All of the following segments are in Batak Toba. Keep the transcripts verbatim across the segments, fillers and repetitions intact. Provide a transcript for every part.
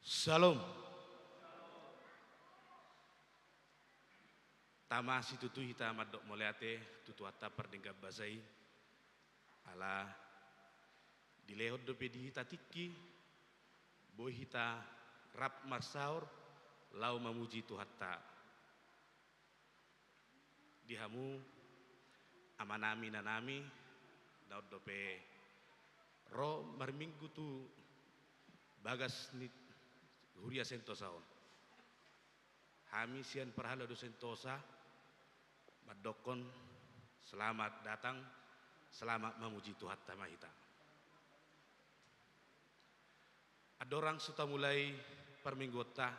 Syalom. Tama situtu hita mandok mauliate tu Tuhanta pardenggan basa i, ala dilehon dope di hita tingki, boi hita rap marsaor, laho mamuji Tuhanta. Di hamu, amanami, inanami, na on dope ro marminggu tu bagas ni huria Sentosa on. Hami sian parhalado Sentosa, mandokkon selamat datang, selamat mamuji Tuhanta ma hita. Andorang so tamulai parmingguonta,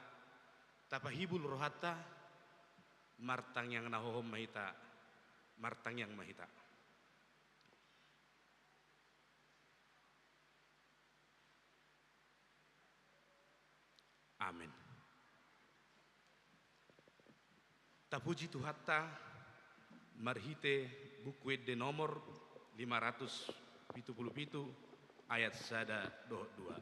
tapahibul rohanta, martangiang na hohom ma hita, martangiang ma hita. Amen. Tapuji Tuhanta marhite Buku Ende nomor lima ratus pitu pulu pitu, ayat sada dohot dua.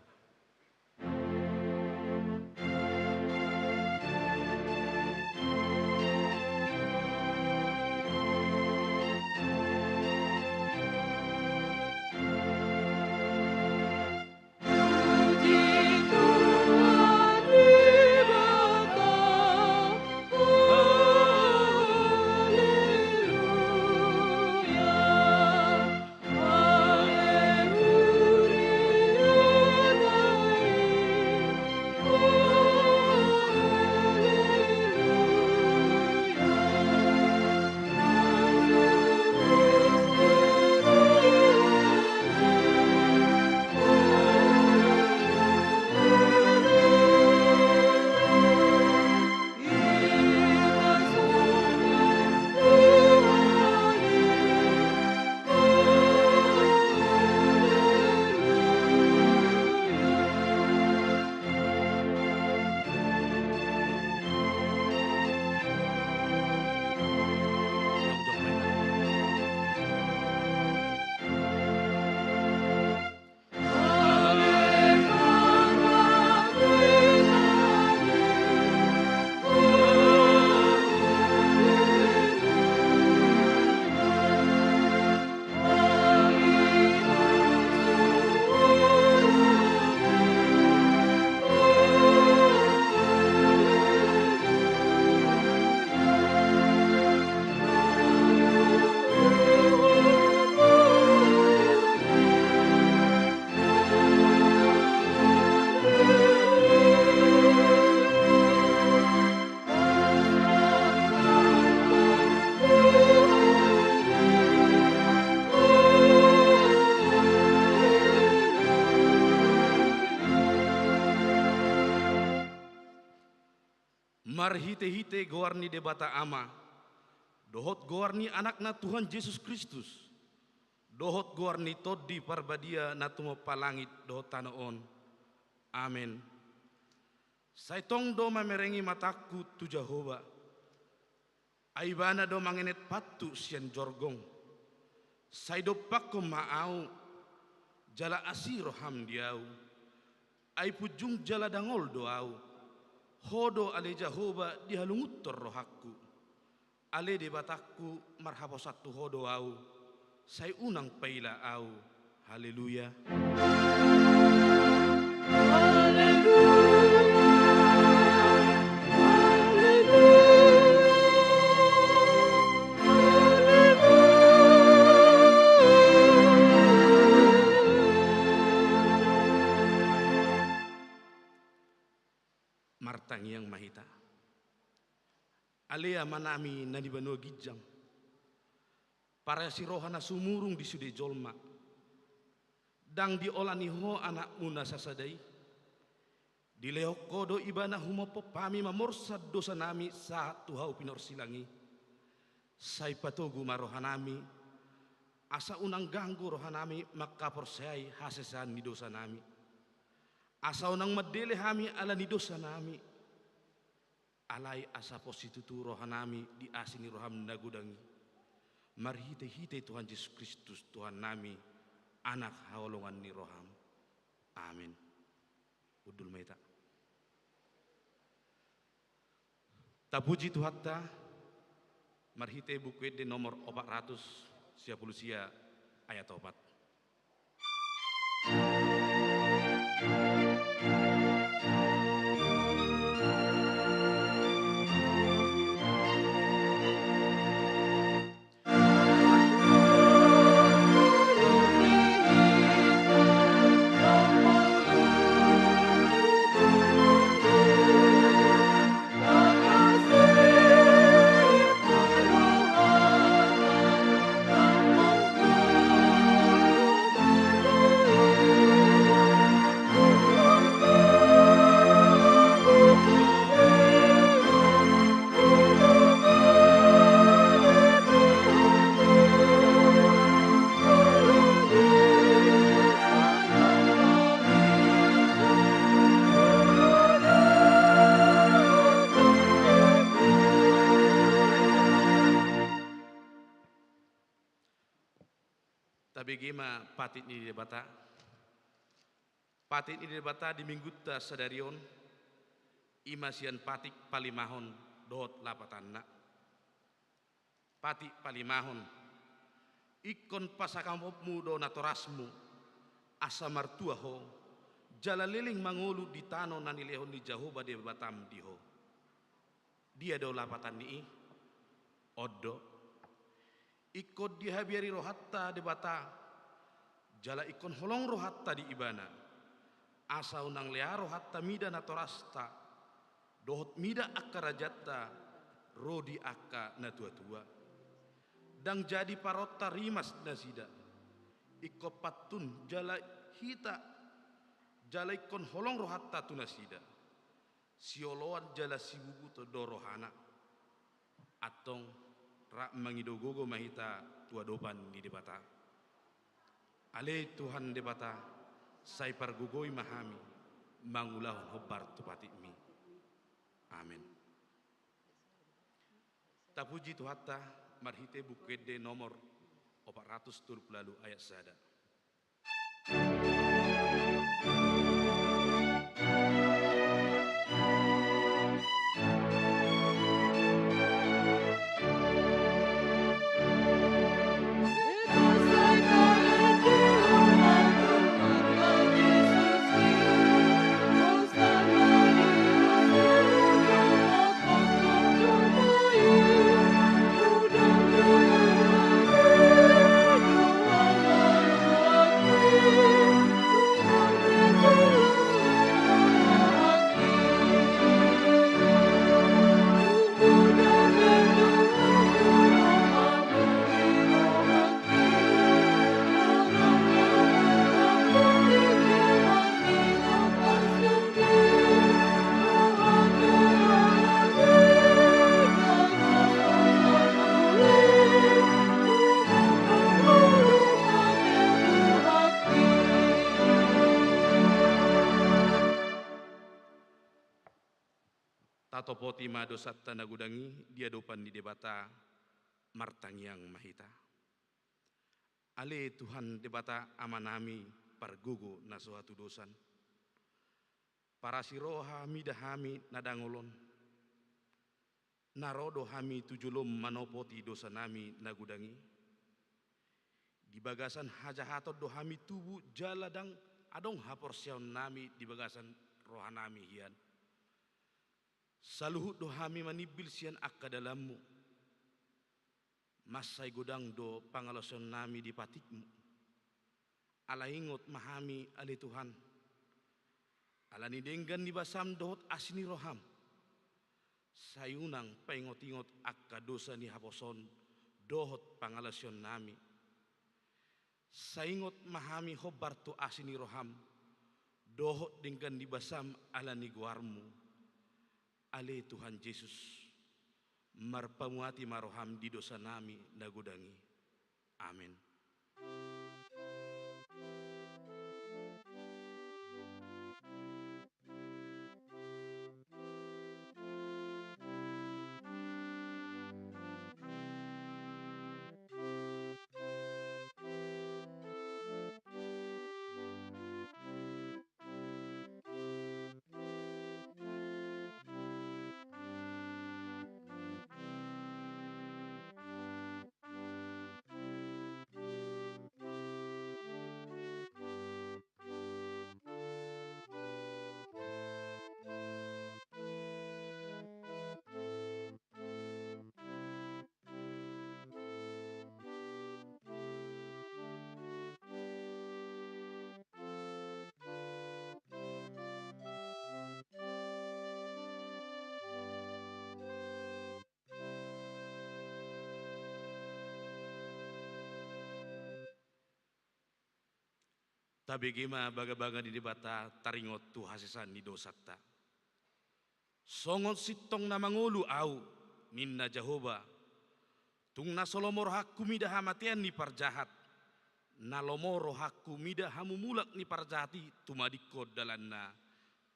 Marhitehite goar ni Debata Ama, dohot goar ni Anakna Tuhan Jesus Kristus, dohot goar ni Tondi Parbadia na tumompa langit dohot tano on. Amen. Sai tong do mamerengi matangku tu Jahowa, ai Ibana do mangenet pattuk sian jorgong. Sai dompakkon ma ahu, jala asi roham di ahu. Ai punjung jala dangol do ahu. Ho do ale Jahowa dihalungunhon rohangku. Ale Debatangku, marhaposan tu Ho do ahu, sai unang paila ahu. Haleluya. Haleluya. Haleluya. Martangiang ma hita. Ale Amanami na di banua ginjang, parasi roha na sumurung di sude jolma, ndang diolani Ho Anakmu na sasada i. Dilehon Ho do Ibana humophop hami mamorsan dosanami sahat tu hau pinorsilang i. Sai patogu ma rohanami, asa unang ganggu rohanami mangkaporseai hasesaan ni dosanami. Asa unang mandele hami ala ni dosanami. Alai asa pos situtu rohanami di asi ni roham na godang i. Marhitehite Tuhan Jesus Kristus, Tuhannami, Anak haholongan ni roham. Amen. Hundul ma hita. Tapuji Tuhanta, marhite Buku Ende nomor opat ratus sia pulu sia ayat opat. Tabege ma patik ni Debata. Patik ni Debata di Minggunta sadari on, i ma sian patik palimahon dohot lapatanna. Patik palimahon. Ingkon pasangapmu do natorasmu, asa martua ho, jala leleng mangolu di tano na nilehon ni Jahowa Debatam di ho. Dia do lapatan ni i? On do. Ingkon dihabiari rohanta Debata, jala ingkon holong rohanta di Ibana. Asa unang lea rohanta mida natorasta, dohot mida angka rajanta, ro di angka natuatua. Ndang jadi paronta rimas nasida. Ingkon pantun jala hita, jala ingkon holong rohanta tu nasida. Sioloan jala sibubuton do rohana. Antong rap mangido gogo ma hita tu adopan ni Debata. Ale Tuhan Debata, sai pargogoi ma hami mangulahon hombar tu patikmi. Amen. Tapuji Tuhanta, marhite Buku Ende nomor opat ratus tolu pulu ualu ayat sada. Tatopoti ma dosanta na godang i di adopan ni Debata, martangiang ma hita. Ale Tuhan Debata Amanami, pargogo na so hatudosan. Parasi roha mida hami na dangol on. Na ro do hami tu jolom manopoti dosanami na godang i. Di bagasan hajahaton do hami tubu jala ndang adong haporseaonnami di bagasan rohanami hian. Saluhut do hami manimbil sian angka dalanmu. Mansai godang do pangalaosionnami di patikmu. Alai ingot ma hami, ale Tuhan. Ala ni denggan ni basam dohot asi ni roham. Sai unang paingot-ingot angka dosa ni haposoon dohot pangalaosionnami. Sai ingot ma hami hombar tu asi ni roham, dohot denggan ni basam ala ni goarmu. Ale Tuhan Jesus, marpamuati ma roham di dosanami na godang i. Amen. Tabege ma bagabaga ni Debata taringot tu hasesaan ni dosanta. Songon sintong na mangolu ahu, ninna Jahowa, tung na so lomo rohangku mida hamatean ni parjahat, na lomo rohangku mida hamumulak ni parjahat i tumadingkon dalanna,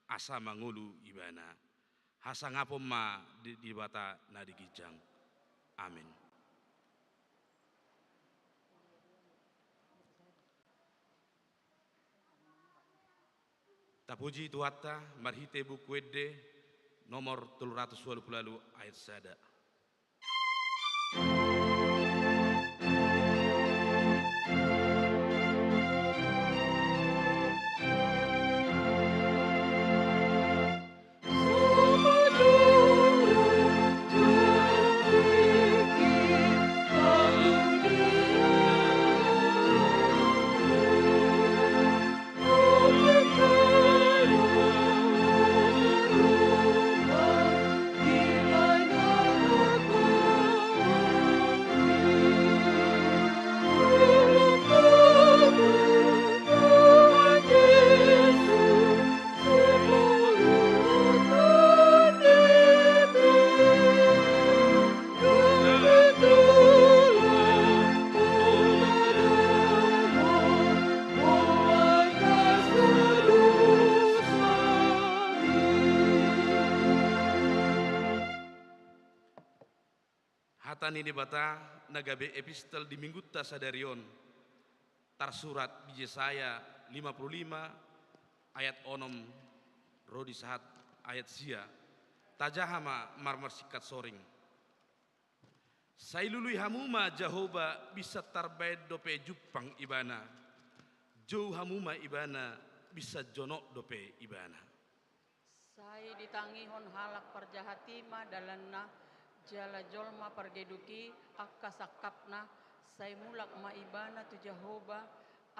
asa mangolu ibana. Hasangapon ma di Debata na di ginjang. Amen. Tapuji Tuhanta marhite Buku Ende nomor tolu ratus ualu pulu ualu ayat sada. Hata ni Debata na gabe epistel di Minggunta sadari on, tarsurat di Jesaya lima pulu lima ayat onom ro di sahat ayat sia. Tajaha ma marmarsingkat soring. Sai lului hamu ma Jahowa, binsan tarbaen dope jumpang Ibana. Jou hamu ma Ibana, binsan jonok dope Ibana. Sai ditangihon halak parjahat i ma dalanna, jala jolma pargeduk i angka sangkapna. Sai mulak ma ibana tu Jahowa,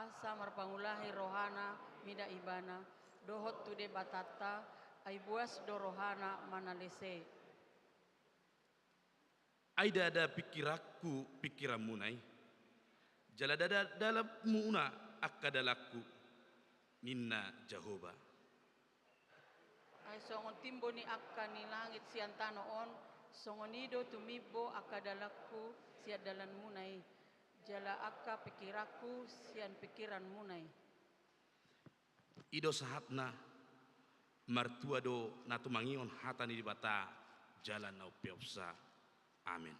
asa marpangulahi rohana mida ibana, dohot tu Debatanta, ai buas do rohana manalese. Ai ndada pingkiranku pingkiranmuna i, jala ndada dalanmuna angka dalanku, ninna Jahowa. Ai songon timbo ni angka ni langit sian tano on, songon i do tumimbo angka dalanku sian dalanmuna i, jala angka pingkiranku sian pingkiranmuna i. I do sahatna. Martua do na tumangihon hata ni Debata jala na umpeopsa. Amen.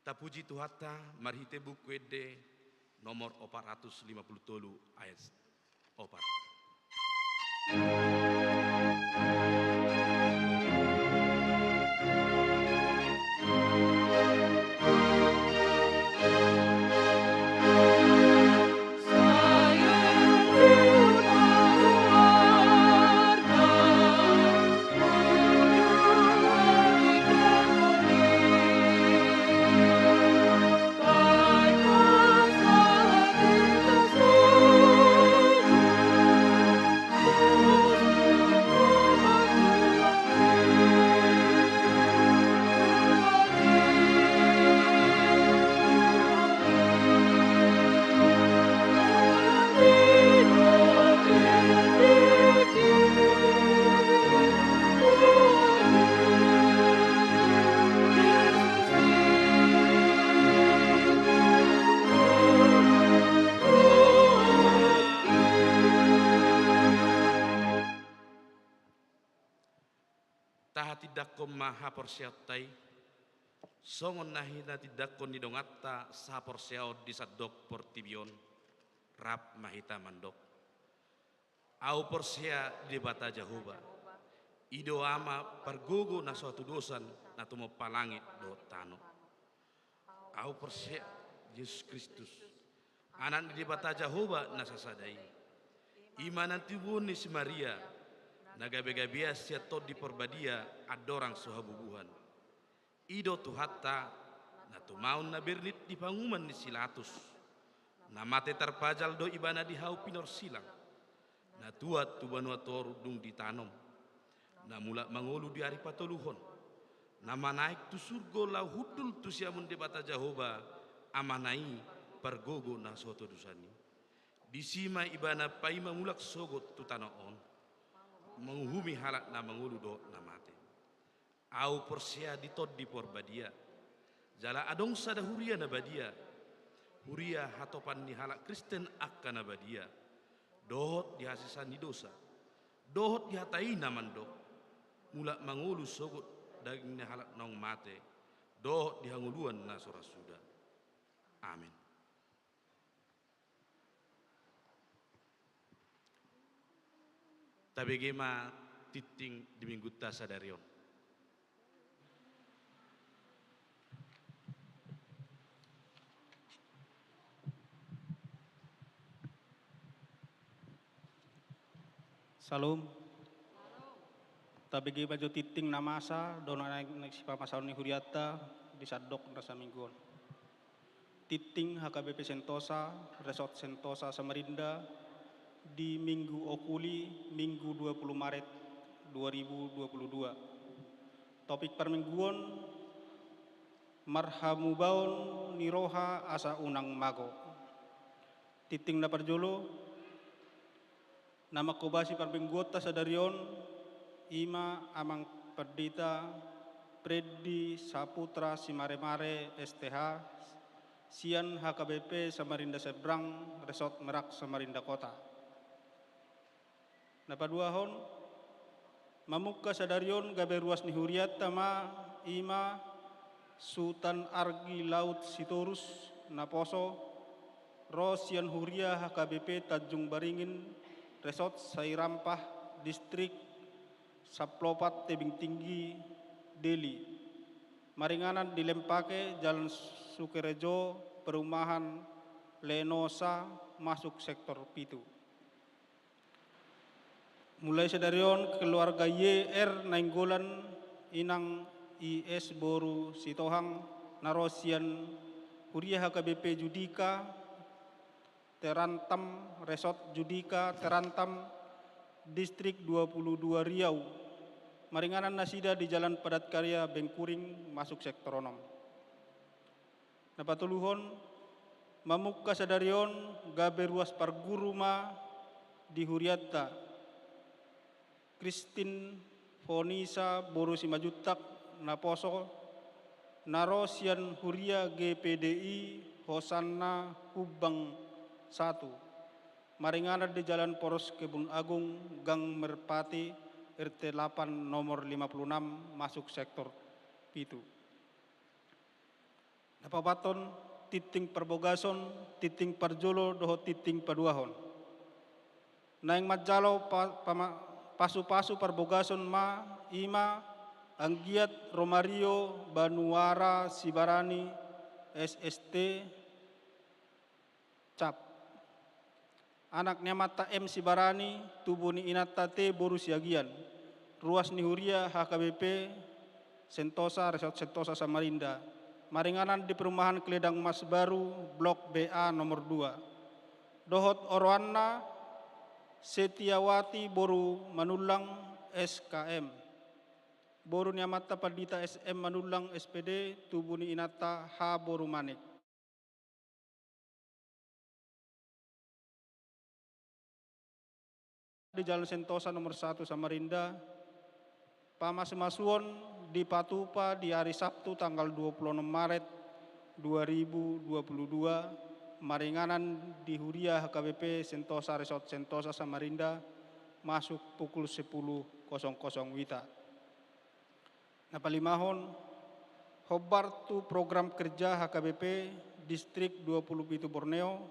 Tapuji Tuhanta marhite Buku Ende nomor opat ratus lima pulu tolu ayat opat. Tahatindangkon ma haporseaonta i, songon na hinatindangkon ni donganta sahaporseaon di sandok portibi on. Rap ma hita mandok. Ahu porsea di Debata Jahowa, i do Ama pargogo na so hatudosan, na tumompa langit dohot tano. Ahu porsea Jesus Kristus, Anak ni Debata Jahowa na sasada i. I ma na tinoguhon ni si Maria, na gabegabean sian Tondi Parbadia andorang so habubuhan. I do Tuhanta, na tumaon na bernit di panguhuman ni si Latus. Na mate tarpajal do Ibana di hau pinorsilang. Na tuat tu banua toru dung ditanom. Na mulak mangolu di ari patoluhon. Na manaek tu surgo laho hundul tu siamun Debata Jahowa, Amana i, pargogo na so todosan i. Disi ma ibana paima mulak sogot tu tano on, manguhumi halak na mangolu dohot na mate. Ahu porsea di Tondi Porbadia, jala adong sada huria na badia, huria hatopan ni halak Kristen angka na badia, dohot di hasesaan ni dosa, dohot di hata i na mandok, mulak mangolu sogot daging ni halak naung mate, dohot di hangoluan na so ra suda. Amen. Tabege ma tingting di Minggunta sadari on. Syalom. Tabege ma jo tingting na masa, dohot na naeng sipamasaon ni hurianta di sandok na saminggu on. Tingting H K B P Sentosa, Resort Sentosa Samarinda, di Minggu Okuli, Minggu dua puluh Maret dua ribu dua puluh dua. Topik parmingguon, marhamubaon ni roha asa unang mago. Tingting na parjolo, na manghobasi parmingguonta sadari on, i ma Amang Pandita Freddy Saputra Simaremare S T H, sian H K B P Samarinda Seberang, Resort Merak Samarinda Kota. Na paduahon, mamungka sadari on gabe ruas ni hurianta ma, i ma Sutan Argi Laut Sitorus, naposo, ro sian huria H K B P Tanjung Baringin, Resort Sairampah, Distrik Samplopat Tebing Tinggi, Deli. Maringanan di Lempake, Jalan Sukerejo, Perumahan Lenosa, masuk sektor pitu. Mulai sadari on keluarga Y R Nainggolan, Inang I S boru Sitohang, na ro sian huria H K B P Judika Terantam, Resort Judika Terantam, Distrik dua puluh dua Riau. Maringanan nasida di Jalan Padat Karya Bengkuring, masuk sektor onom. Na patoluhon, mamungka sadari on gabe ruas parguru ma di hurianta. Christine Fonisa boru Simanjuntak, naposo, na ro sian huria G P D I Hosanna Humbang satu. Maringanan di Jalan Poros Kebun Agung, Gang Merpati, R T delapan, nomor lima puluh enam, masuk sektor pitu. Na paopathon, tingting parbogason, tingting parjolo dohot tingting paduahon. Naeng manjalo pa-, pama-, pasupasu parbogason ma, i ma anggiat Romario Banuara Sibarani, S S T, cap. Anak ni amanta M Sibarani, tubu ni inanta T boru Siagian. Ruas ni huria H K B P Sentosa, Resort Sentosa Samarinda. Maringanan di Perumahan Keledang Mas Baru, Blok B A nomor dua. Dohot oroanna Setiawati boru Manullang, S K M. Boru ni amanta Pandita S M Manullang, S P D, tubu ni inanta H boru Manik. Di Jalan Sentosa nomor satu Samarinda, pamasumasuon dipatupa di ari Sabtu tanggal dua puluh enam Maret dua ribu dua puluh dua, maringanan di huria H K B P Sentosa Resort Sentosa Samarinda, masuk pukul sepuluh kosong kosong wita. Na palimahon, hombar tu program kerja H K B P Distrik dua puluh pitu Borneo,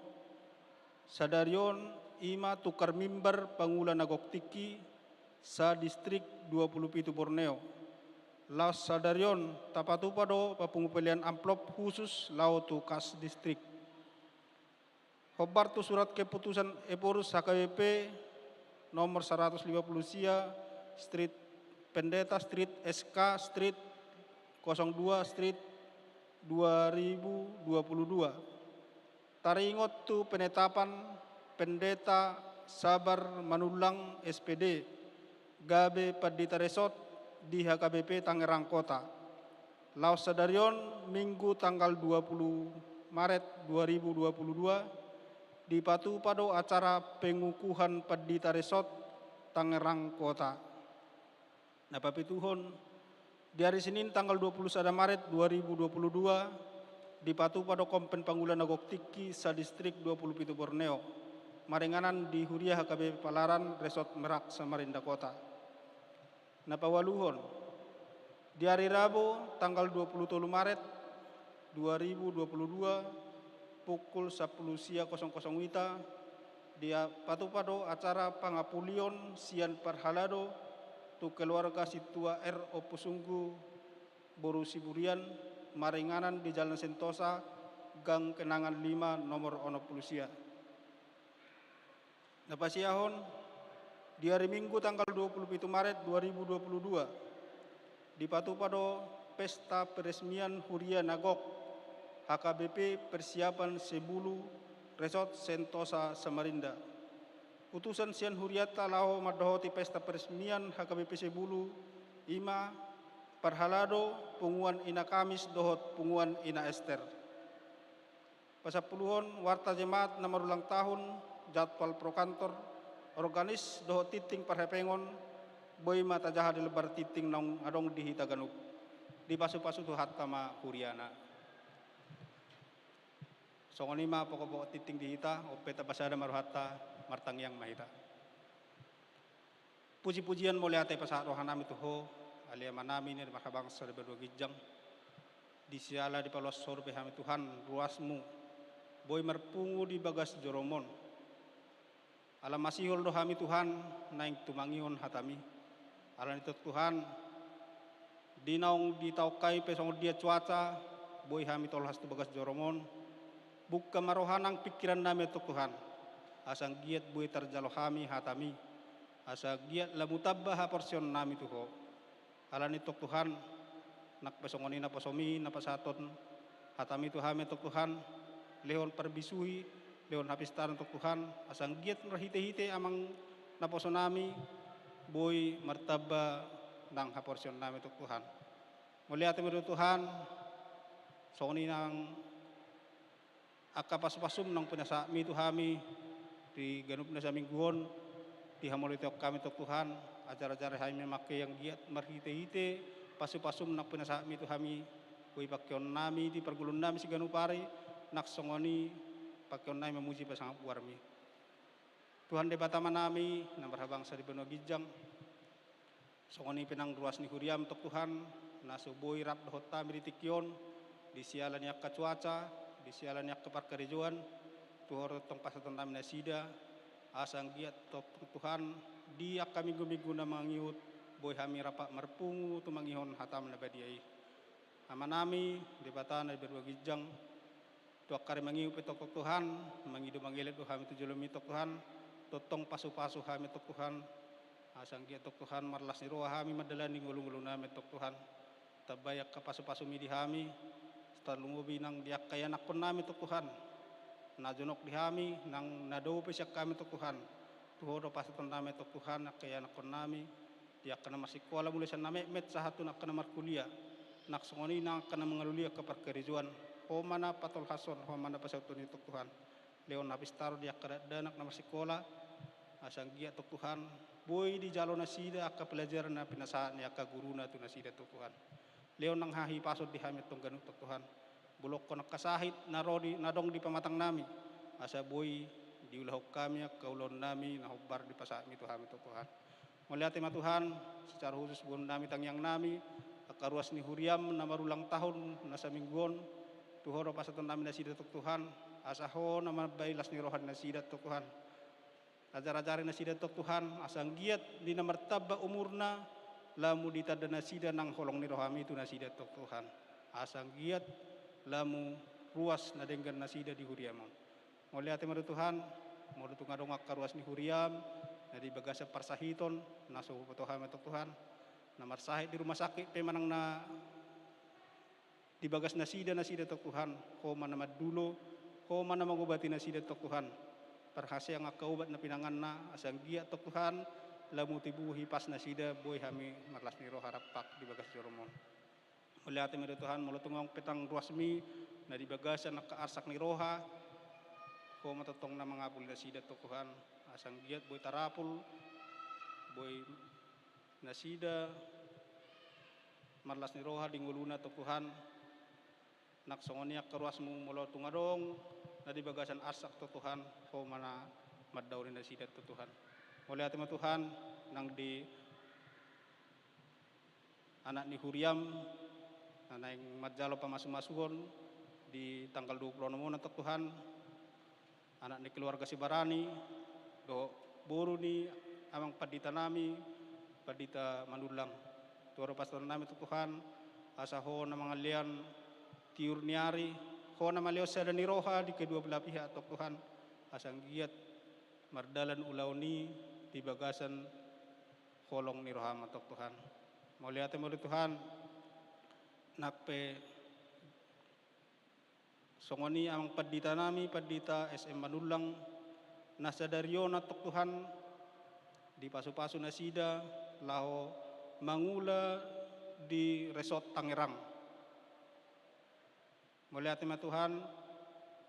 sadari on i ma tukar mimbar pangula na gok tingki sa-Distrik dua puluh pitu Borneo. Laos sadari on tapatupa do papungu pelean amplop khusus laho tu kas distrik. Hombar tu surat keputusan Ephorus H K B P nomor saratus lima puluh sia, Street Pendeta, Street S K, Street kosong dua, Street dua ribu dua puluh dua. Taringot tu penetapan Pendeta Sabar Manullang, S P D, gabe Pandita Resort di H K B P Tangerang Kota. Laos sadari on, Minggu tanggal dua puluh Maret dua ribu dua puluh dua, dipatupa do acara pengukuhan pandita resort Tangerang Kota. Na papituhon, di ari Senin tanggal dua puluh sada Maret dua ribu dua puluh dua, dipatupa do kompen pangula na gok tingki sadistrik dua puluh pitu Borneo, maringanan di Huria H K B P Palaran Resort Merak Samarinda Kota. Na paualuhon, di ari Rabu tanggal dua puluh tolu Maret dua ribu dua puluh dua, pukul sampulu sia kosong kosong wita, dipatupa do acara pangapulion sian parhalado tu keluarga sintua R. Ompu Sunggu, boru Siburian, maringanan di Jalan Sentosa, Gang Kenangan lima, nomor onom pulu sia. Na pasiahon, di ari Minggu tanggal dua puluh pitu Maret dua ribu dua puluh dua, dipatupa do pesta peresmian huria na gok H K B P Persiapan Sebulu Resort Sentosa Samarinda. Utusan sian hurianta laho mandohoti pesta peresmian H K B P Sebulu i ma parhalado, punguan Ina Kamis dohot punguan Ina Ester. Pasampuluhon, warta jemaat na marulang tahun, jadwal pro kantor, organis dohot tingting parhepengon, boi ma tajaha di lembar tingting naung adong di hita ganup. Dipasupasu Tuhanta ma huriana. Songon i ma pokok-pokok tingting di hita, on pe tapasada ma rohanta, martangiang ma hita. Puji-pujian mauliate pasahat rohanami tu Ho, ale Amanami na di marhabangsa di banua ginjang. Di siala dipaloas Ho dope hami Tuhan, ruas-Mu boi marpungu di bagas joroMon. Ala masihol do hami Tuhan, naeng tumangihon hataMi. Alani i Tuhan, di naung ditaon hami pe songon dia cuaca, boi hami tolhas tu bagas joroMon. Buka ma roha nang pingkirannami Tuhan, asa anggiat boi tarjalo hami hataMi, asa anggiat lamu tamba haporseaonnami tu Ho. Alani i Tuhan, nang pe songon i naposoMi na pasahathon hataMi tu hami Tuhan, lehon parbisuhi, lehon hapistaran Tuhan, asa anggiat marhite-hite Amang naposonami, boi martamba nang haporseaonnami Tuhan. Mauliate ma di Ho Tuhan, songon i nang angka pasu-pasuM naung pinasahatMi tu hami di ganup na saminggu on, dihamauliatehon hami Tuhan, ajar-ajari hami ma angka i anggiat marhite-hite pasu-pasuM naung pinasahatMi tu hami, boi pangkeonnami di parngoluonnami siganup ari, nang songon i pangkeonnami mamuji pasangap goarMi. Tuhan Debata Amanami na marhabangsa di banua ginjang, songon i pe nang ruas ni huriaM Tuhan, na so boi rap dohot hami di tingki on, di siala ni angka cuaca, di siala ni angka parkarejoan, tu Ho do tongtong pasahatonnami nasida, asa anggiat tongtong Tuhan, di angka minggu-minggu na mangihut, boi hami rap marpungu tumangihon hataM na badia i. Amanami, Debata na di banua ginjang, tu angka ari mangihut pe tongtong Tuhan, mangido mangelek do hami tu joloMi tongtong Tuhan, tongtong pasu-pasu hami tongtong Tuhan, asa anggiat tongtong Tuhan marlas ni roha hami mandalani ngolu-ngolunami tongtong Tuhan. Tambai angka pasu-pasuMi di hami, tarlumobi nang di angka ianakkonnami tongtong Tuhan, na jonok di hami, nang na dao pe sian hami tongtong Tuhan. Tu Ho do pasahatonnami tongtong Tuhan, angka ianakkonnami, di angka na marsikola mulai sian na metmet sahat tu angka na markuliah, nang songon i nang angka na mangalului angka parkarejoan, Ho ma na patolhashon, Ho ma na pasauthon i tongtong Tuhan. Lehon hapistaran di angka dakdanak na marsikola, asa anggiat tongtong Tuhan, boi dijalo nasida angka pelajaran na pinasahat ni angka guruna tu nasida tongtong Tuhan. Lehon nang hahipason di hami antong ganup tongtong Tuhan. Bolongkon angka sahit na ro di, na adong di pamatangnami, asa boi diulahon hami angka ulaonnami na hombar dipasahatMi tu hami tongtong Tuhan. Mauliate ma Tuhan, secara khusus boanonnami tangiangnami, angka ruas ni huriaM na marulang tahun na saminggu on, tu Ho do pasahatonnami nasida tongtong Tuhan, asa Ho na mambahen las ni roha ni nasida tongtong Tuhan. Ajar-ajari nasida tongtong Tuhan, asa anggiat di na martamba umurna, lamu ditanda nasida nang holong ni rohaMi tu nasida tongtong Tuhan. Asa anggiat lamu ruas na denggan nasida di huriaM on. Mauliate ma di Ho Tuhan, molo tung adong angka ruas ni huriaM, na di bagasan parsahiton, na so huboto hami tongtong Tuhan, na marsahit di rumah sakit pe manang na di bagas nasida, nasida tongtong Tuhan, Ho ma na mandulo, Ho ma na mangobati nasida tongtong Tuhan. Parhaseang angka obat na pinanganna, asa anggiat tongtong Tuhan, lamu tibu hipas nasida, boi hami marlas ni roha rap di bagas joroMon. Mauliate ma di Ho Tuhan, molo tung adong pe nang ruasMi, na di bagasan angka arsak ni roha, Ho ma tongtong na mangapuli nasida tong Tuhan, asa anggiat boi tarapul, boi nasida marlas ni roha di ngoluna tong Tuhan, nang songon i angka ruasmu molo tung adong na di bagasan arsak tong Tuhan, Ho ma na mandaoni nasida tong Tuhan. Mauliate ma Tuhan, nang di anak ni huriam, na naeng manjalo pamasumasuon di tanggal dua puluh onom on tong Tuhan, anak ni keluarga Sibarani, dohot boru ni amang pandita nami, Pandita Manullang. Tuhan do pastor nami tong Tuhan, asa Ho na mangalean tiur ni ari, Ho na malean sada ni roha di kedua belah pihak tong Tuhan, asa anggiat mardalan ulaon i di bagasan holong ni roham tong Tuhan. Mauliate ma di Tuhan, nang pe songon i amang pandita nami, Pandita S M Manullang, na sadari on tong Tuhan, dipasupasu nasida laho mangula di resort Tangerang. Mauliate ma Tuhan,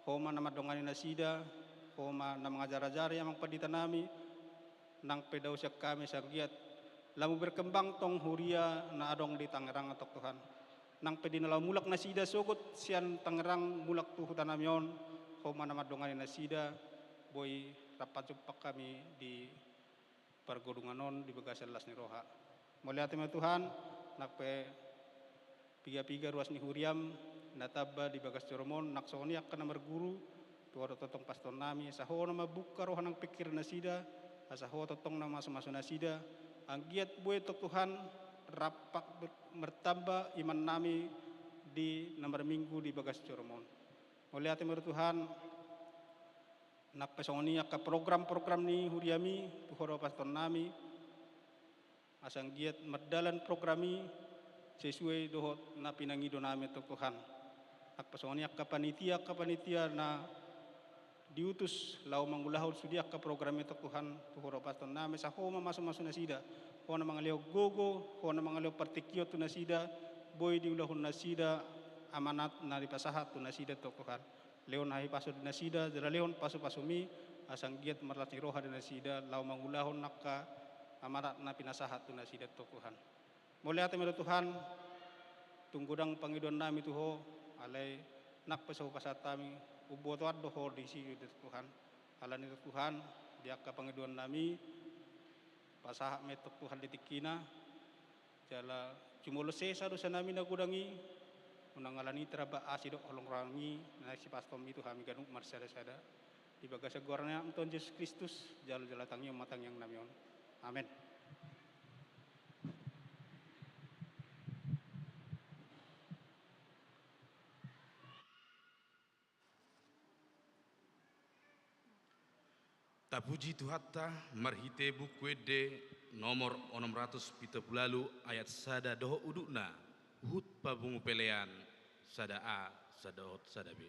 Ho ma na mandongani nasida, Ho ma na mangajarajari amang pandita nami, nang pe dao sian hami asa anggiat lamu berkembang tong huria na adong di Tangerang tong Tuhan. Nang pe di na laho mulak nasida sogot sian Tangerang mulak tu huta nami on, Ho ma na mandongani nasida, boi rap pajumpang hami di pargodungan on di bagasan las ni roha. Mauliate ma Tuhan, nang pe piga-piga ruas ni huriam na tamba di bagas joroM on, nang songon i angka na marguru, Tuhan do tongtong pastor nami, asa Ho na mambuka roha nang pingkiran nasida, asa Ho tongtong na mamasumasu nasida, anggiat boi tong Tuhan rap martamba iman nami di na marminggu di bagas joroM on. Mauliate ma di Tuhan, nang pe songon i angka program-program ni huriaMi, tu Ho do pastor nami, asa anggiat mardalan program i sesuai dohot na pinangido nami tong Tuhan. Nang pe songon i angka panitia, angka panitia na diutus laho mangulahon sude angka program i tong Tuhan, tu Ho do pastor nami, asa Ho ma mamasumasu nasida, Ho na mangalehon gogo, Ho na mangalehon partingkian tu nasida, boi diulahon nasida amanat na dipasahat tu nasida tong Tuhan. Lehon hahipason di nasida, jala lehon pasupasuMi, asa anggiat marlas ni roha di nasida, laho mangulahon angka amanat na pinasahat tu nasida tong Tuhan. Mauliate ma di Tuhan, tung godang pangidoan nami tu Ho, alai nang pe so hupasahat hami, umbotoan do Ho disi tong Tuhan. Alani i tong Tuhan, di angka pangidoan nami, pasahat ma i tong Tuhan di tingkina, jala jumolo sesa dosa nami na godang i, unang alani i taramba asi dohot holong rohaMi, na naeng sipastorMi tu hami ganup marsada-sada. Di bagasan goar ni Anakmu Tuhan Jesus Kristus, jalo jala tangiang ma tangiang nami on. Amen. Tapuji Tuhanta marhite Buku Ende nomor onom ratus pitu pulu ualu ayat sada dohot udutna, huhut papungu pelean sada a sada dohot sada b.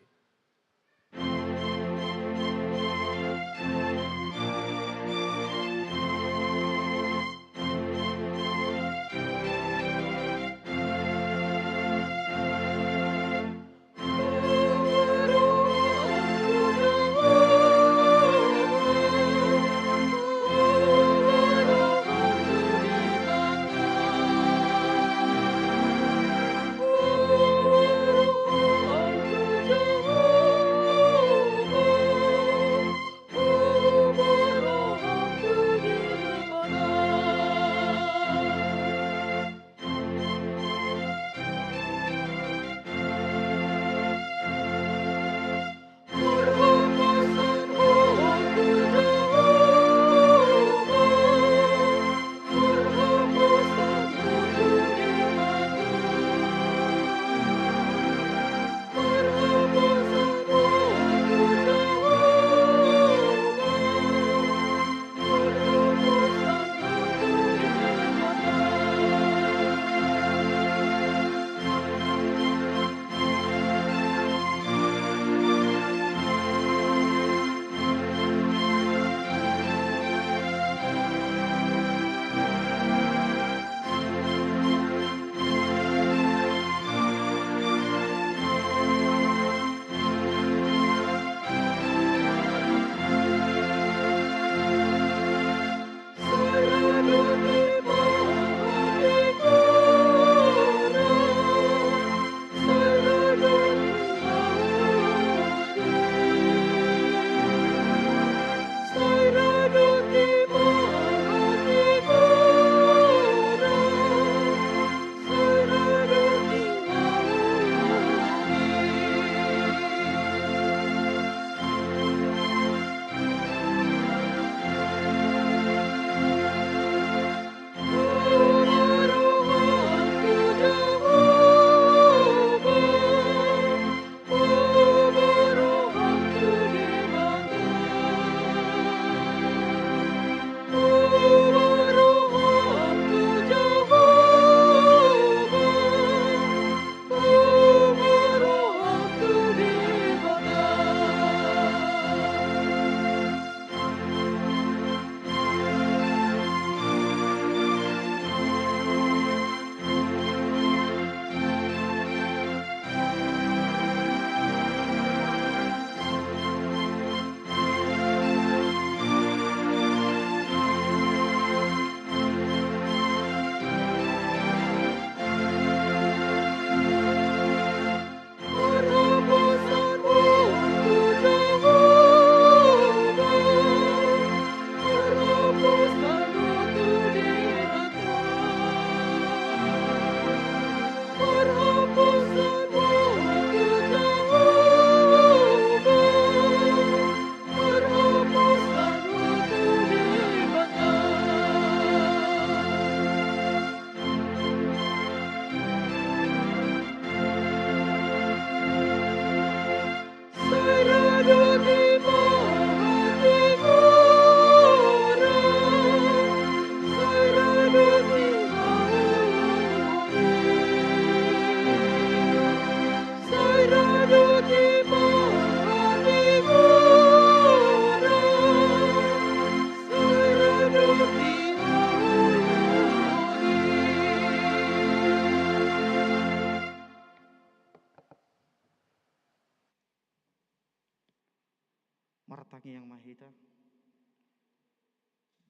Tangiang ma hita.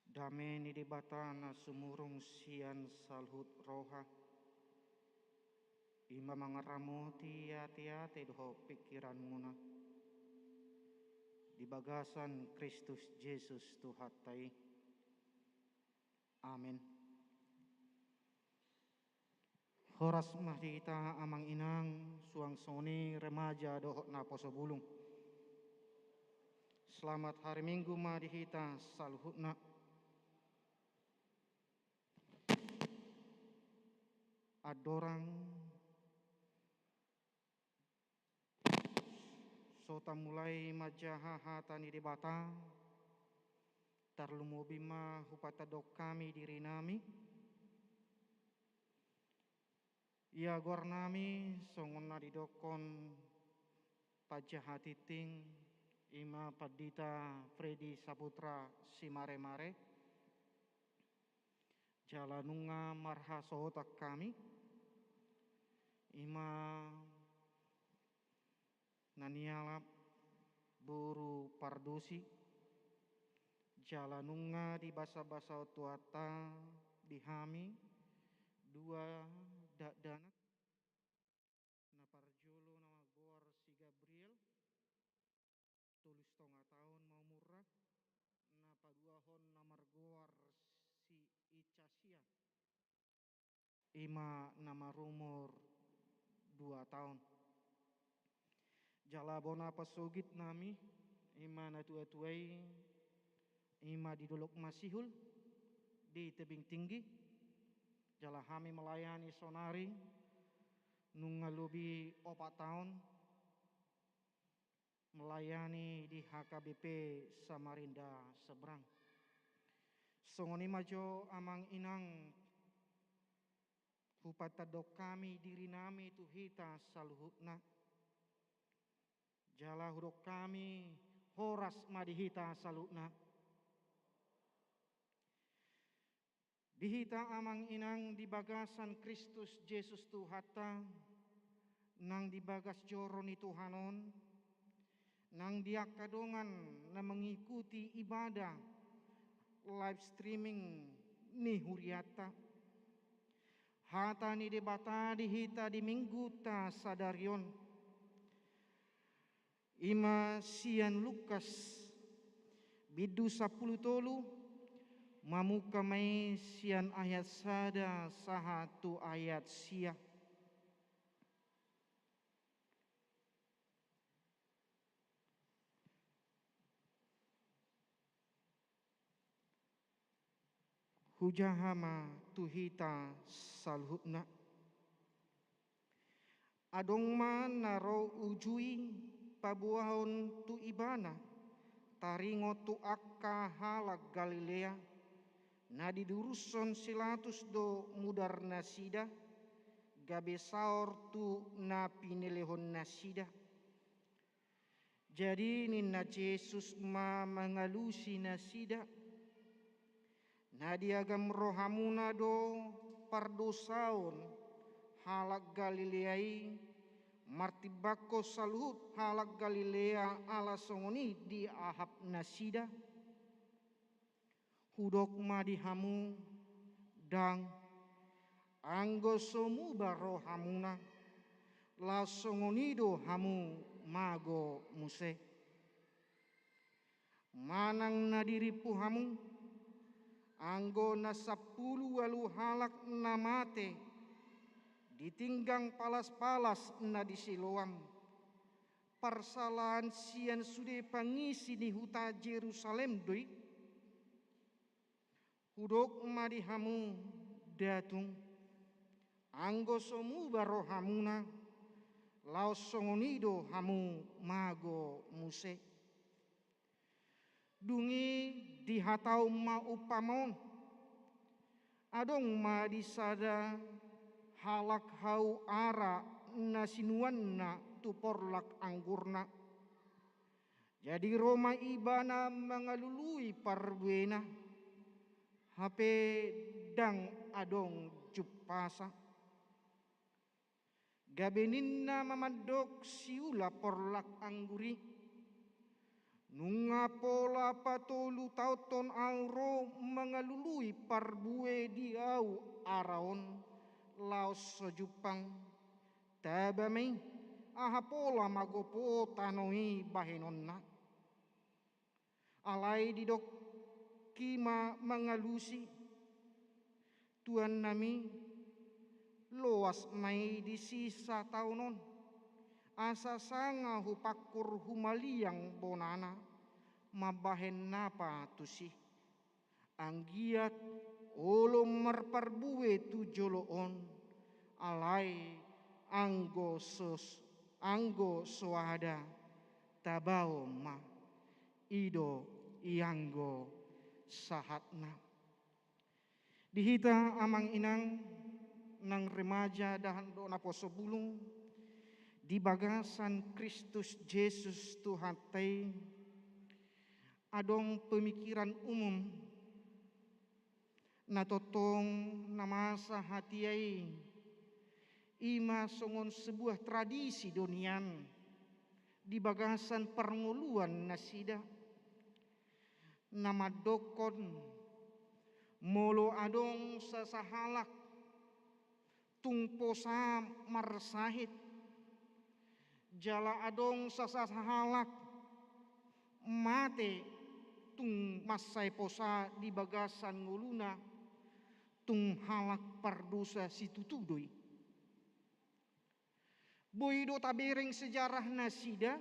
Dame ni Debata na sumurung sian saluhut roha, i ma mangaramoti ateate dohot pingkiranmuna di bagasan Kristus Jesus Tuhanta i. Amen. Horas ma di hita amang inang, suang songon i remaja dohot naposo bulung. Selamat hari Minggu ma di hita saluhutna. Andorang so tamulai manjaha hata ni Debata, tarlumobi ma hupatandok hami dirinami. Ia goarnami songon na didokkon panjaha tingting, i ma Pandita Freddy Saputra Simaremare. Jala nunga marhasohotan hami, i ma na nialap boru Pardosi, jala nunga dibasabasahon Tuhanta di hami dua dakdanak. Na parjolo na margoar si Gabriel, tolu satonga taon ma umurna, na paduahon na margoar si Icasia, i ma na marumur dua taon. Jala bona pasogitnami, i ma natuatua i, i ma di Dolok Masihul, di Tebing Tinggi. Jala hami melayani saonari, nunga lobi opat taon, melayani di H K B P Samarinda Seberang. Songon i ma jo amang inang, hupatandok hami dirinami tu hita saluhutna. Jala hudok hami, horas ma di hita saluhutna. Di hita amang inang di bagasan Kristus Jesus Tuhanta, nang di bagas joro ni Tuhan on, nang di angka dongan na mengikuti ibadah live streaming ni hurianta. Hata ni Debata di hita di Minggunta sadari on, i ma sian Lukas, bindu sampulu tolu, mamungka ma i sian ayat sada sahat tu ayat sia. Hujaha ma tu hita saluhutna. Adong ma na ro uju i paboahon tu ibana, taringot tu angka halak Galilea, na didurushon si Latus do mudarnasida, gabe saor tu na pinelehonnasida. Jadi ninna Jesus ma mangalusi nasida: Na diagam rohamuna do pardosaon halak Galilea i, martimbangkon saluhut halak Galilea ala songon i diahap nasida? Hudok ma di hamu, ndang, anggo so muba rohamuna, laos songon i do hamu mago muse. Manang na dirimpu hamu, anggo na sampulu ualu halak na mate di tinggang palaspalas na di Siloam, parsalaan sian sude pangisi ni huta Jerusalem do i? Hudok ma di hamu, nda tung, anggo so muba rohamuna, laos songon i do hamu mago muse. Dung i dihatahon ma umpama on: Adong ma di sada halak hau ara na sinuanna tu porlak anggurna. Jadi ro ma ibana mangalului parbuena, hape ndang adong jumpasa. Gabe ninna ma mandok siula porlak anggur i: Nunga pola patolu taonhon ahu ro mangalului parbue di ahu ara on laos so jumpang. Taba ma i, aha pola magopo tano i bahenonna. Alai didok i ma mangalusi, tuannami, loas ma i disi sataon on, asa sanga hupangkur humaliang bonana mambahen napa tusi. Anggiat olo marparbue tu jolo on, alai anggo sos, anggo soada, tabaon ma. I do i anggo sahatna. Di hita amang inang nang remaja dahan do naposo bulung di bagasan Kristus Jesus Tuhanta i, adong pemikiran umum na tongtong na masa hatiha i, i ma songon sebuah tradisi do nian di bagasan parngoluan nasida. Na mandokkon, molo adong sasahalak tung posa marsahit, jala adong sasahalak mate tung mansai posa di bagasan ngoluna, tung halak pardosa situtu do i. Boi do tabereng sejarah nasida,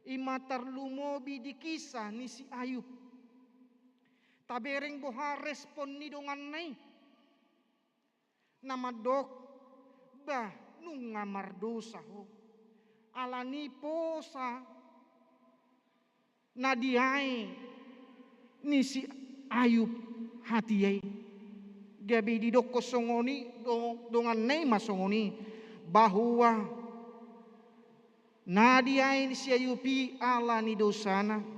i ma tarlumobi di kisah ni si Ayub. Tabereng boha respon ni donganna i. Na mandok, bah, nunga mardosa ho. Ala ni posa na diae ni si Ayub hatiha i. Gabe didokkon songon i, do-, donganna i ma songon i, bahwa na diae ni si Ayub i ala ni dosana.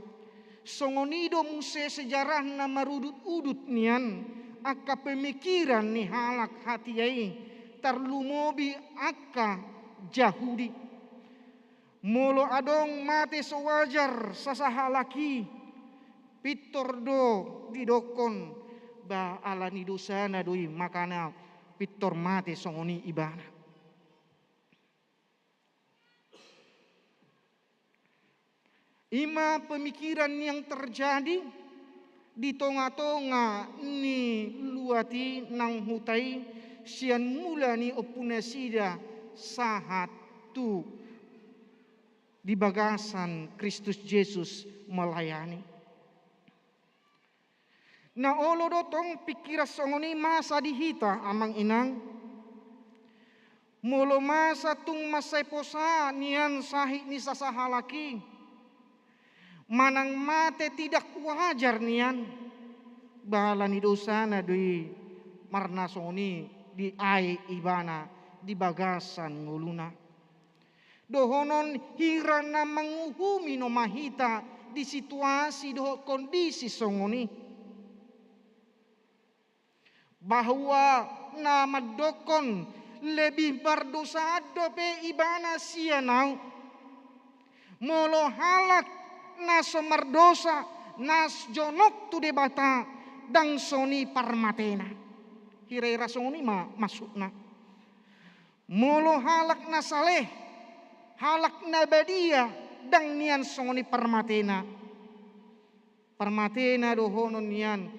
Songon i do muse sejarahna marudut-udut nian angka pemikiran ni halak hatiha i, tarlumobi angka Jahudi. Molo adong mate so wajar sasahalak i, pintor do didokkon, ba ala ni dosana do i makana pintor mate songon i ibana. I ma pemikiran yang terjadi di tonga-tonga ni luat i nang huta i sian mula ni ompu nasida sahat tu di bagasan Kristus Jesus melayani. Na olo do tong pingkiran songon i masa di hita, amang inang. Molo masa tung mansai posa nian sahit ni sasahalak i, manang mate tidak wajar nian, ba ala ni dosana do i marnasoni di aek ibana di bagasan ngoluna. Dohonon hira na manguhumi nama hita di situasi dohot kondisi songon i. Bahwa na mandokkon lebih mardosaan dope ibana sian ahu. Molo halak na so mardosa, na jonok tu Debata, ndang songon i parmatena. Hira-hira songon i ma maksudna. Molo halak na saleh, halak na badia, ndang nian songon i parmatena. Parmatena dohonon nian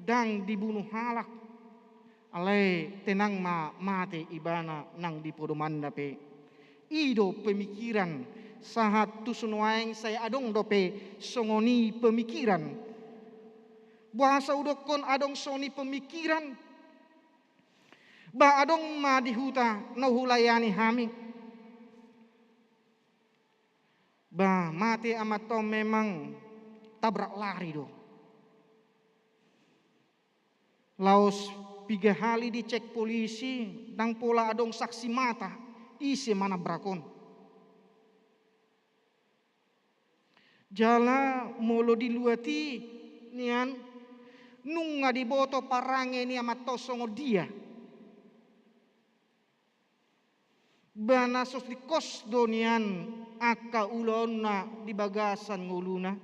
ndang dibunu halak. Alai tenang ma mate ibana nang di podomanna pe. I do pemikiran sahat tusu nuaeng sai adong dope songon i pemikiran. Boasa hudokkon adong songon i pemikiran? Ba adong ma di huta na hulayani hami. Ba mate amanta on memang tabrak lari do. Laos piga hali dicek polisi, ndang pola adong saksi mata, ise manabrak on. Jala molo di luat i nian, nunga diboto parange ni amanta on songon dia. Ba na so dingkos do nian angka ulaonna di bagasan ngoluna.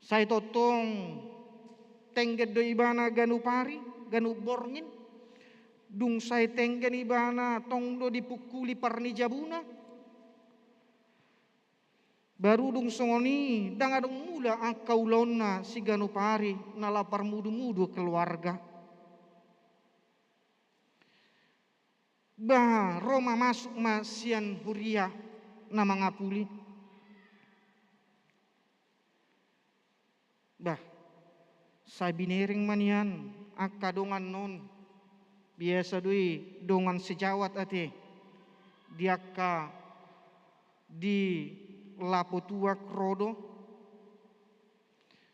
Sai tongtong tenggen do ibana ganup ari, ganup borngin. Dung sai tenggen ibana tong do dipungkuli parnijabuna. Baru dung songon i ndang adong mula angka ulaonna siganup ari na laho parmudumudu keluarga. Bah, ro ma, masuk ma sian huria na mangapuli. Bah, sai binereng ma nian angka dongan on. Biasa do i dongan sejawat ate di angka di lapo tuak ro do.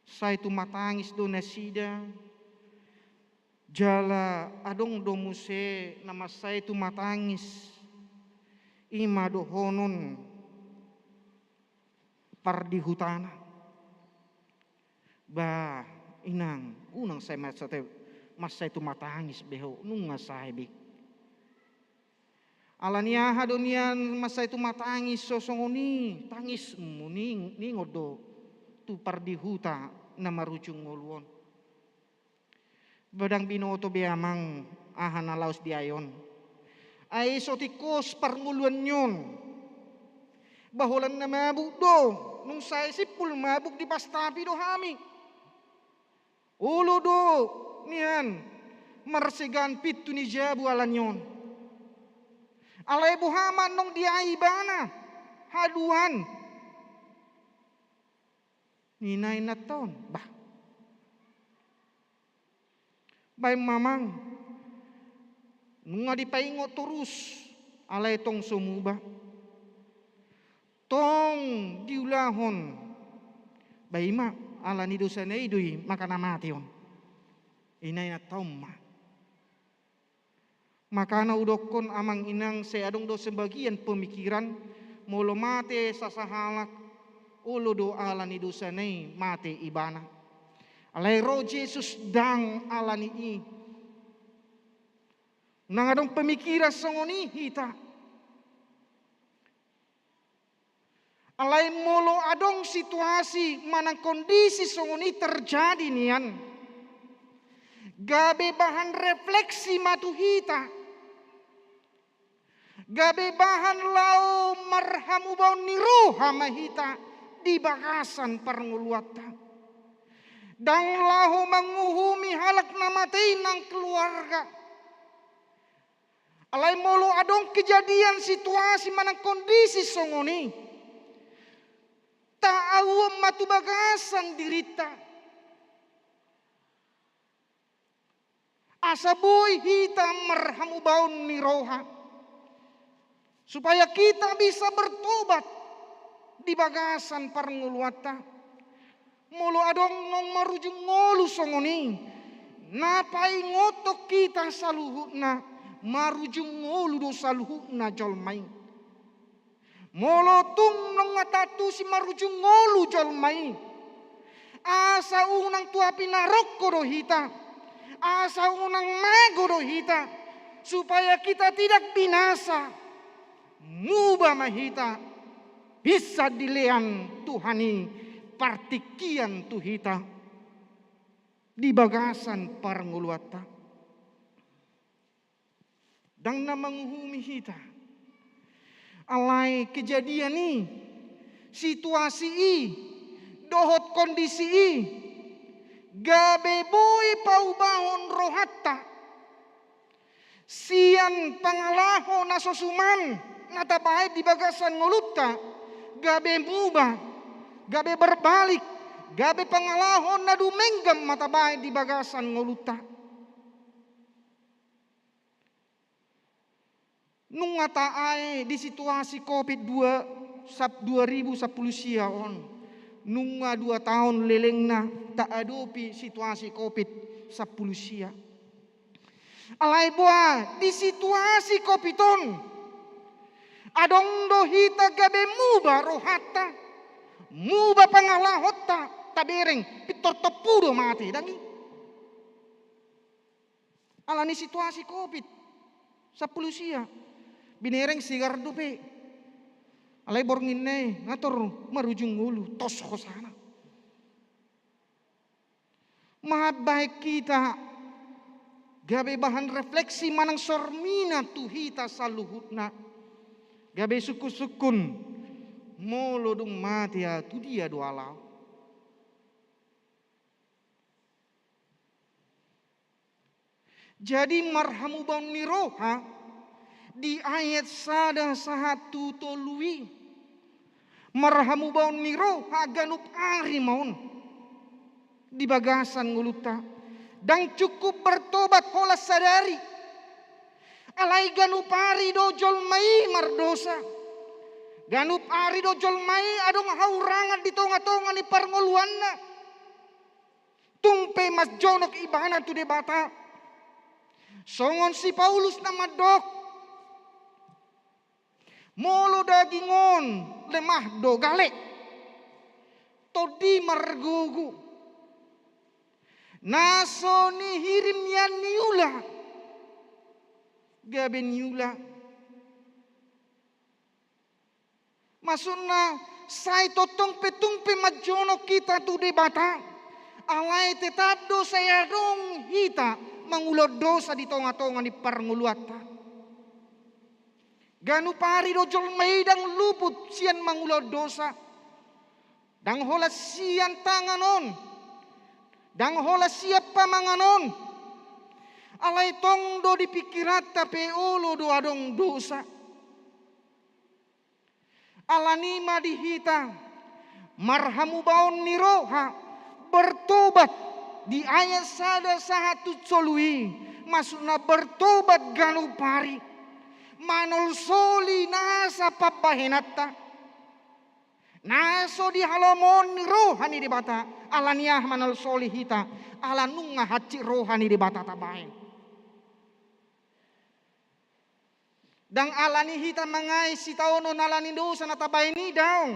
Sai tumatangis do nasida. Jala adong do muse na mansai tumatangis, i ma dohonon pardihutana. Bah, inang, unang sai mansai, mansai tumatangis be ho, nunga sae be. Ala ni aha do nian mansai tumatangis so songon i tangismu, ning-, ningot do tu pardihuta na marujung ngolu on. Ba ndang binoto be amang aha na laos diae on. Ai so tingkos parngoluan ni on. Ba holan na mabuk do, nung sae simpul mabuk dipastapi do hami. Olo do nian marsegaan pintu ni jabu ala ni on. Alai boha ma nong diae ibana haduan. Ninna inanta on, bah. Baen ma amang, nunga dipaingot torus, alai tong so muba. Tong diulahon, ba i ma, ala ni dosana i do i mangkana mate on. Ninna inanta on ma. Makana hudokkon amang inang, sai adong do sebagian pemikiran, molo mate sasahalak, olo do ala ni dosana i mate ibana. Alai ro Jesus ndang ala ni i. Ndang adong pemikiran songon i hita. Alai molo adong situasi manang kondisi songon i terjadi nian, gabe bahan refleksi ma tu hita. Gabe bahan laho marhamubaon ni roha ma hita di bagasan parngoluanta. Ndang laho manguhumi halak na mate i nang keluarga. Alai molo adong kejadian situasi manang kondisi songon i, taauhon ma tu bagasan dirinta. Asa boi hita marhamubaon ni roha. Supaya kita bisa bertobat di bagasan parngoluanta. Molo adong nong marujung ngolu songon i, na paingothon hita saluhutna, marujung ngolu do saluhutna jolma i. Molo tung nunga taantusi marujung ngolu jolma i, asa unang tu api narokko do hita, asa unang mago do hita, supaya kita tidak binasa. Muba ma hita, bisa dilean Tuhan i partingkian tu hita di bagasan parngoluanta. Ndang na manguhumi hita. Alai kejadian i, situasi i, dohot kondisi i, gabe boi paubahon rohanta. Sian pangalaho na so suman na tabaen di bagasan ngolunta, gabe muba, gabe berbalik, gabe pangalaho na dumenggan ma tabaen di bagasan ngolunta. Nunga taae di situasi covid dua, sap-, dua ribu sampulu sia on. Nunga dua taon lelengna taadopi situasi covid sampulu sia. Alai boha di situasi covid on, adong do hita gabe muba rohanta, muba pangalahonta, tabereng pintor tompu do mate, ndang i. Ala ni situasi covid sampulu sia. Binereng sigar dope. Alai borngin na i nga tor marujung ngolu, tos hosana. Mambahen hita gabe bahan refleksi manang sorminan tu hita saluhutna. Gabe sungkun-sungkun, molo dung mate ahu, tu dia do ahu laho? Jadi marhamubaon ni roha di ayat sada sahat tu tolu i. Marhamubaon ni roha ganup ari ma on di bagasan ngolunta. Ndang cukup bertobat holan sadari. Alai ganup ari do jolma i mardosa. Ganup ari do jolma i adong haurangan di tonga-tonga ni parngoluanna. Tung pe manjonok ibana tu Debata. Songon si Paulus na mandok, molo daging on lemah do gale, tondi margogo. Na so nihirim nian niula gabe niula. Maksudna, sai tongtong pe tung pe manjonok hita tu Debata, alai tetap do sai adong hita mangulahon dosa di tonga-tonga ni parngoluanta. Ganup ari do jolma i ndang luput sian mangulahon dosa. Ndang holan sian tangan on, ndang holan sian pamangan on. Alai tong do di pikiranta pe olo do adong dosa. Alani i ma di hita, marhamubaon ni roha, bertobat di ayat sada sahat tu tolu i, maksudna bertobat ganup ari, manolsoli nasa pambahenanta. Na so dihalomohon ni roha ni Debata, alani aha manolsoli hita, ala nunga hansit roha ni Debata tabahen. Ndang alani hita mangae sitaonon alani dosa na tabahen i, daong.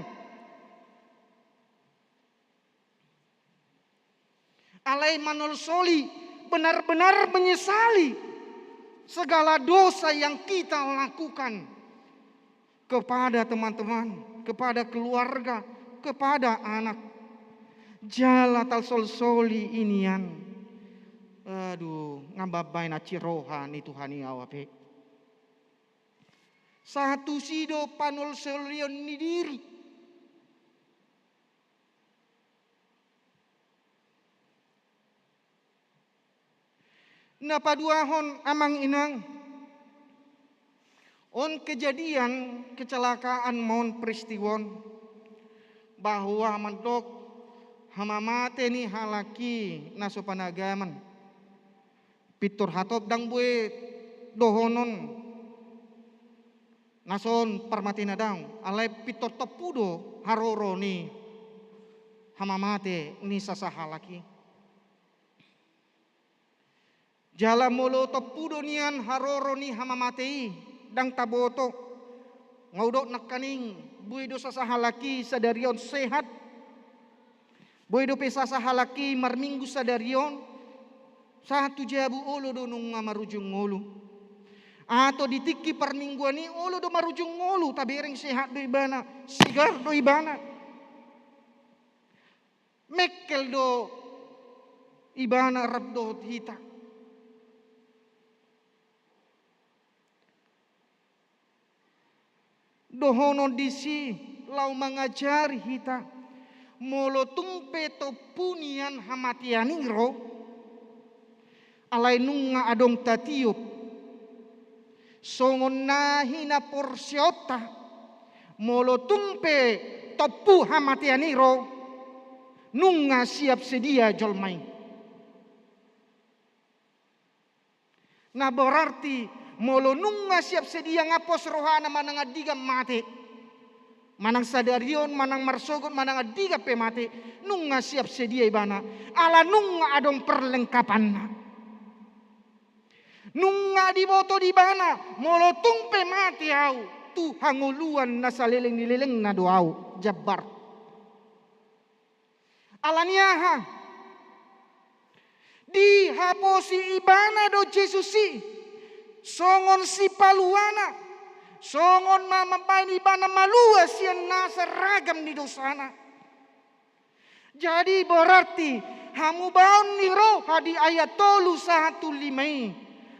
Alai manolsoli, benar-benar menyesali segala dosa yang kita lakukan kepada teman-teman, kepada keluarga, kepada anak. Jala tasolsoli i nian. Aduh, nga mambahen hansit roha ni Tuhan i ahu hape. Sahat tusi do panolsolion ni diri. Na paduahon, amang inang, on kejadian kecelakaan ma on, peristiwa on, bahwa mandok hamamate ni halak i na so panagaman. Pintor hatop, ndang boi dohonon na son parmatena, daong, alai pintor tompu do haroro ni hamamate ni sasahalak i. Jala molo tompu do nian haroro ni hamamate i, ndang taboto. Nga hudok nangkaning, boi do sasahalak i sadari on sehat. Boi dope sasahalak i marminggu sadari on, sahat tu jabu olo do nunga marujung ngolu. Atau di tingki parmingguan i olo do marujung ngolu, tabereng sehat do ibana, sigar do ibana. Mengkel do ibana rap dohot hita. Dohonon disi laho mangajari hita, molo tung pe tompu nian hamatean i ro, alai nunga adong tatiop. Songon na hinaporseaonta, molo tung pe tompu hamatean i ro, nunga siap sedia jolma i. Na berarti, molo nunga siap sedia, nga pos rohana manang andigan mate, manang sadari on, manang marsogot, manang andigan pe mate, nunga siap sedia ibana, ala nunga adong perlengkapanna. Nunga diboto di ibana, molo tung pe mate ahu, tu hangoluan na saleleng ni lelengna do ahu jambar. Alani aha? Dihaposi ibana do Jesus i songon sipaluana, Songon na mambahen ibana malua sian nasa ragam ni dosana. Jadi berarti hamubaon ni roha di ayat tolu sahat tu lima i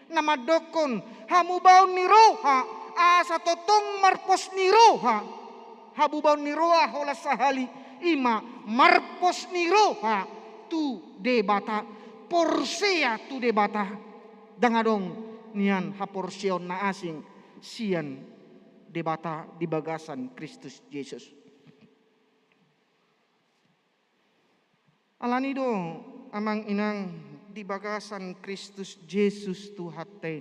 na mandokkon hamubaon ni roha, asa tongtong marpos ni roha. Hamubaon ni roha holan sahali i ma marpos ni roha tu Debata, porsea tu Debata. Ndang adong nian haporseaon na asing sian Debata di bagasan Kristus Jesus. Alani do, amang inang, di bagasan Kristus Jesus Tuhanta i,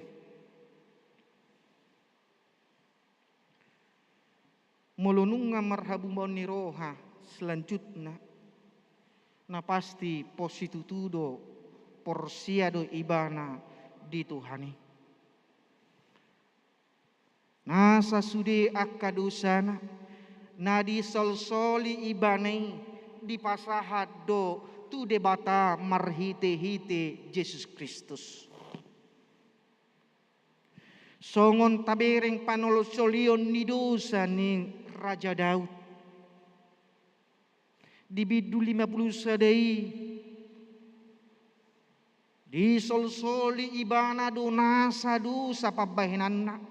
molo nunga marhamubaon ni roha, selanjutna na pasti pos situtu do, porsea do ibana di Tuhan i. Nasa sude angka dosana na disolsoli ibana i dipasahat do tu Debata marhitehite Jesus Kristus. Songon tabereng panolsolion ni dosa ni Raja Daud. Di bindu lima pulu sada i, disolsoli ibana do nasa dosa pambahenanna.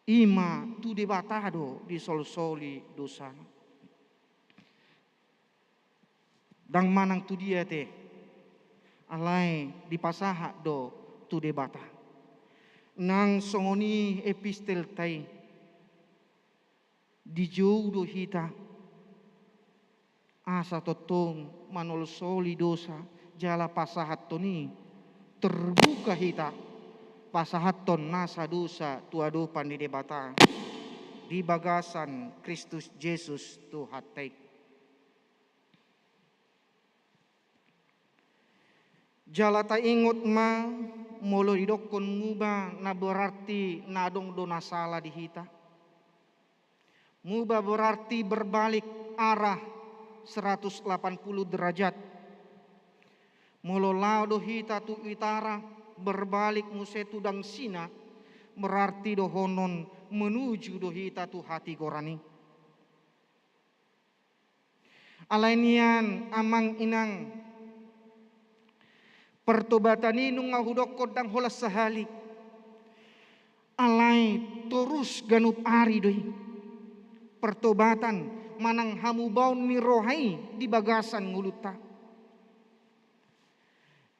I ma tu Debata do disolsoli dosana. Ndang manang tu dia ate, alai dipasahat do tu Debata. Nang songon i epistelta i, dijou do hita asa tongtong manolsoli dosa jala pasahathon i, terbuka hita pasahathon nasa dosa tu adopan ni Debata di bagasan Kristus Jesus Tuhanta i. Jala taingot ma, molo didokkon muba na berarti na adong do na sala di hita. Muba berarti berbalik arah seratus delapan puluh derajat. Molo laho do hita tu utara, berbalik muse tu dangsina, berarti dohonon menuju do hita tu hatigoran i. Alai nian, amang inang, pertobatan i nunga hudokkon ndang holan sahali. Alai torus ganup ari do i. Pertobatan manang hamubaon ni roha i di bagasan ngolunta.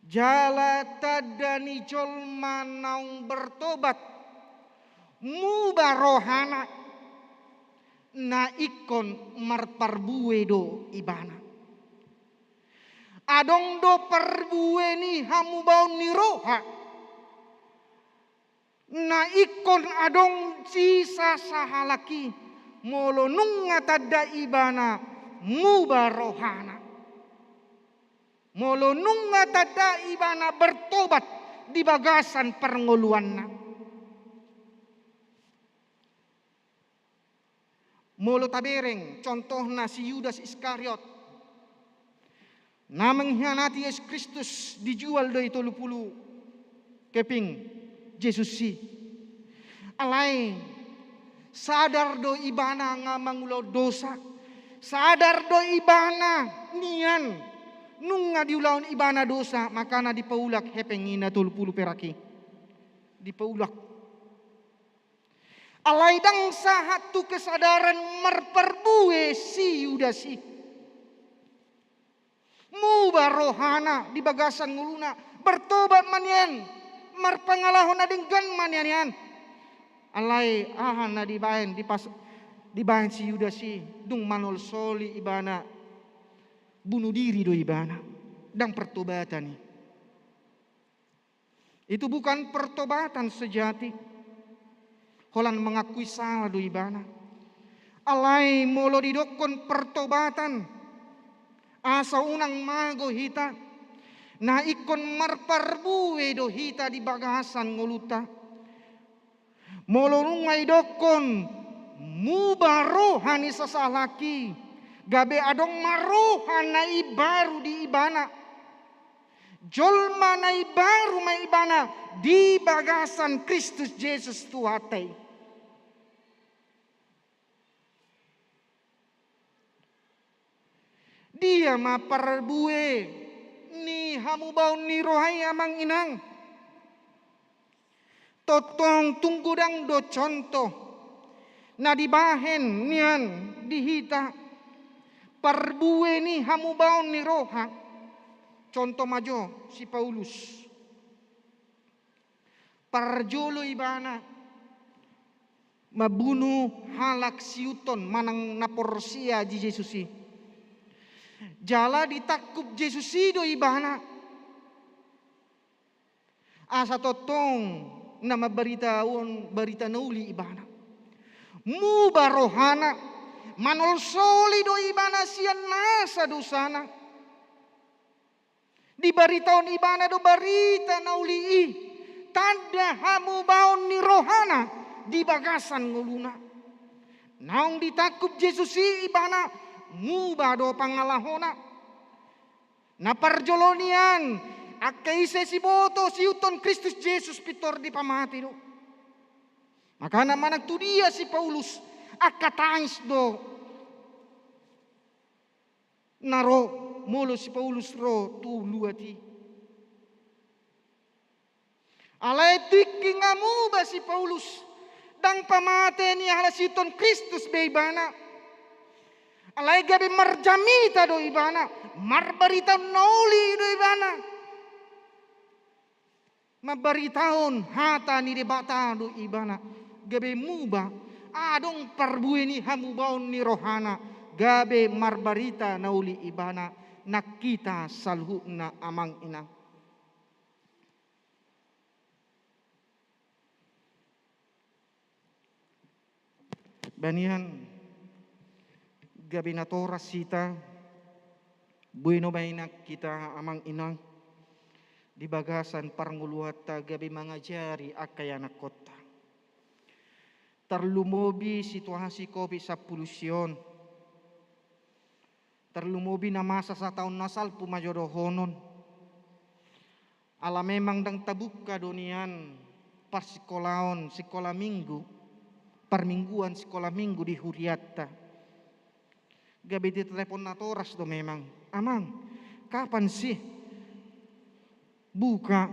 Jala tanda ni jolma naung bertobat, muba rohana, na ingkon marparbue do ibana. Adong do parbue ni hamubaon ni roha. Na ingkon adong di sasahalak i, molo nunga tanda ibana muba rohana. Molo nunga tanda ibana bertobat di bagasan parngoluanna. Molo tabereng contohna si Judas Iskariot, na mengkhianati Jesus Kristus, dijual do i tolu pulu keping Jesus i. Alai sadar do ibana nga mangulahon dosa. Sadar do ibana nian nunga diulahon ibana dosa, makana dipaulak hepeng i na tolu pulu perak i. Dipaulak. Alai ndang sahat tu kesadaran marparbue si Judas i. Muba rohana di bagasan ngoluna, bertobat ma nian, marpangalaho na denggan ma nian. Alai aha na dibaen, dipas-, dibaen si Judas i, dung manolsoli ibana, bunuh diri do ibana. Ndang pertobatan i. Itu bukan pertobatan sejati. Holan mengakui sala do ibana. Alai molo didokkon pertobatan, asa unang mago hita, na ingkon marparbue do hita di bagasan ngolunta. Molo nunga didokkon muba roha ni sasahalak i, gabe adong ma roha na imbaru di ibana. Jolma na imbaru ma ibana di bagasan Kristus Jesus Tuhanta i. Dia ma parbue ni hamubaon ni roha i, amang inang? Tongtong tung godang do contoh na dibahen nian di hita parbue ni hamubaon ni roha. Contoh ma jo si Paulus. Parjolo ibana mambunu halak siihuthon manang na porsea di Jesus i. Jala ditangkup Jesus i do ibana. Asa tongtong na mambaritahon barita na uli ibana. Muba rohana, manolsoli do ibana sian nasa dosana. Dibaritahon ibana do barita na uli i, tanda hamubaon ni rohana di bagasan ngoluna. Naung ditangkup Jesus i ibana, muba do pangalahona. Na parjolo nian, angka ise siboto siihuthon Kristus Jesus pintor dipamate do. Makana manang tu dia si Paulus, angka tangis do na ro molo si Paulus ro tu luat i. Alai tingki nga muba si Paulus, ndang pamate ni halak siihuthon Kristus be ibana. Alai gabe marjamita do ibana, marbarita na uli do ibana. Mambaritahon hata ni Debata do ibana, gabe muba, adong parbue ni hamubaon ni rohana, gabe marbarita na uli ibana, nang hita saluhutna, amang inang. Ba nian gabe natoras hita, boi do baenon hita, amang inang, di bagasan parngoluanta gabe mangajari angka ianakkonta. Tarlumobi situasi covid sampulu sia on. Tarlumobi na masa sataon na salpu ma jo dohonon. Ala memang ndang tabuka do nian parsingkolaon, singkola minggu, parmingguan singkola minggu di hurianta. Gabe ditelepon natoras do memang, "Amang, kapan sih buka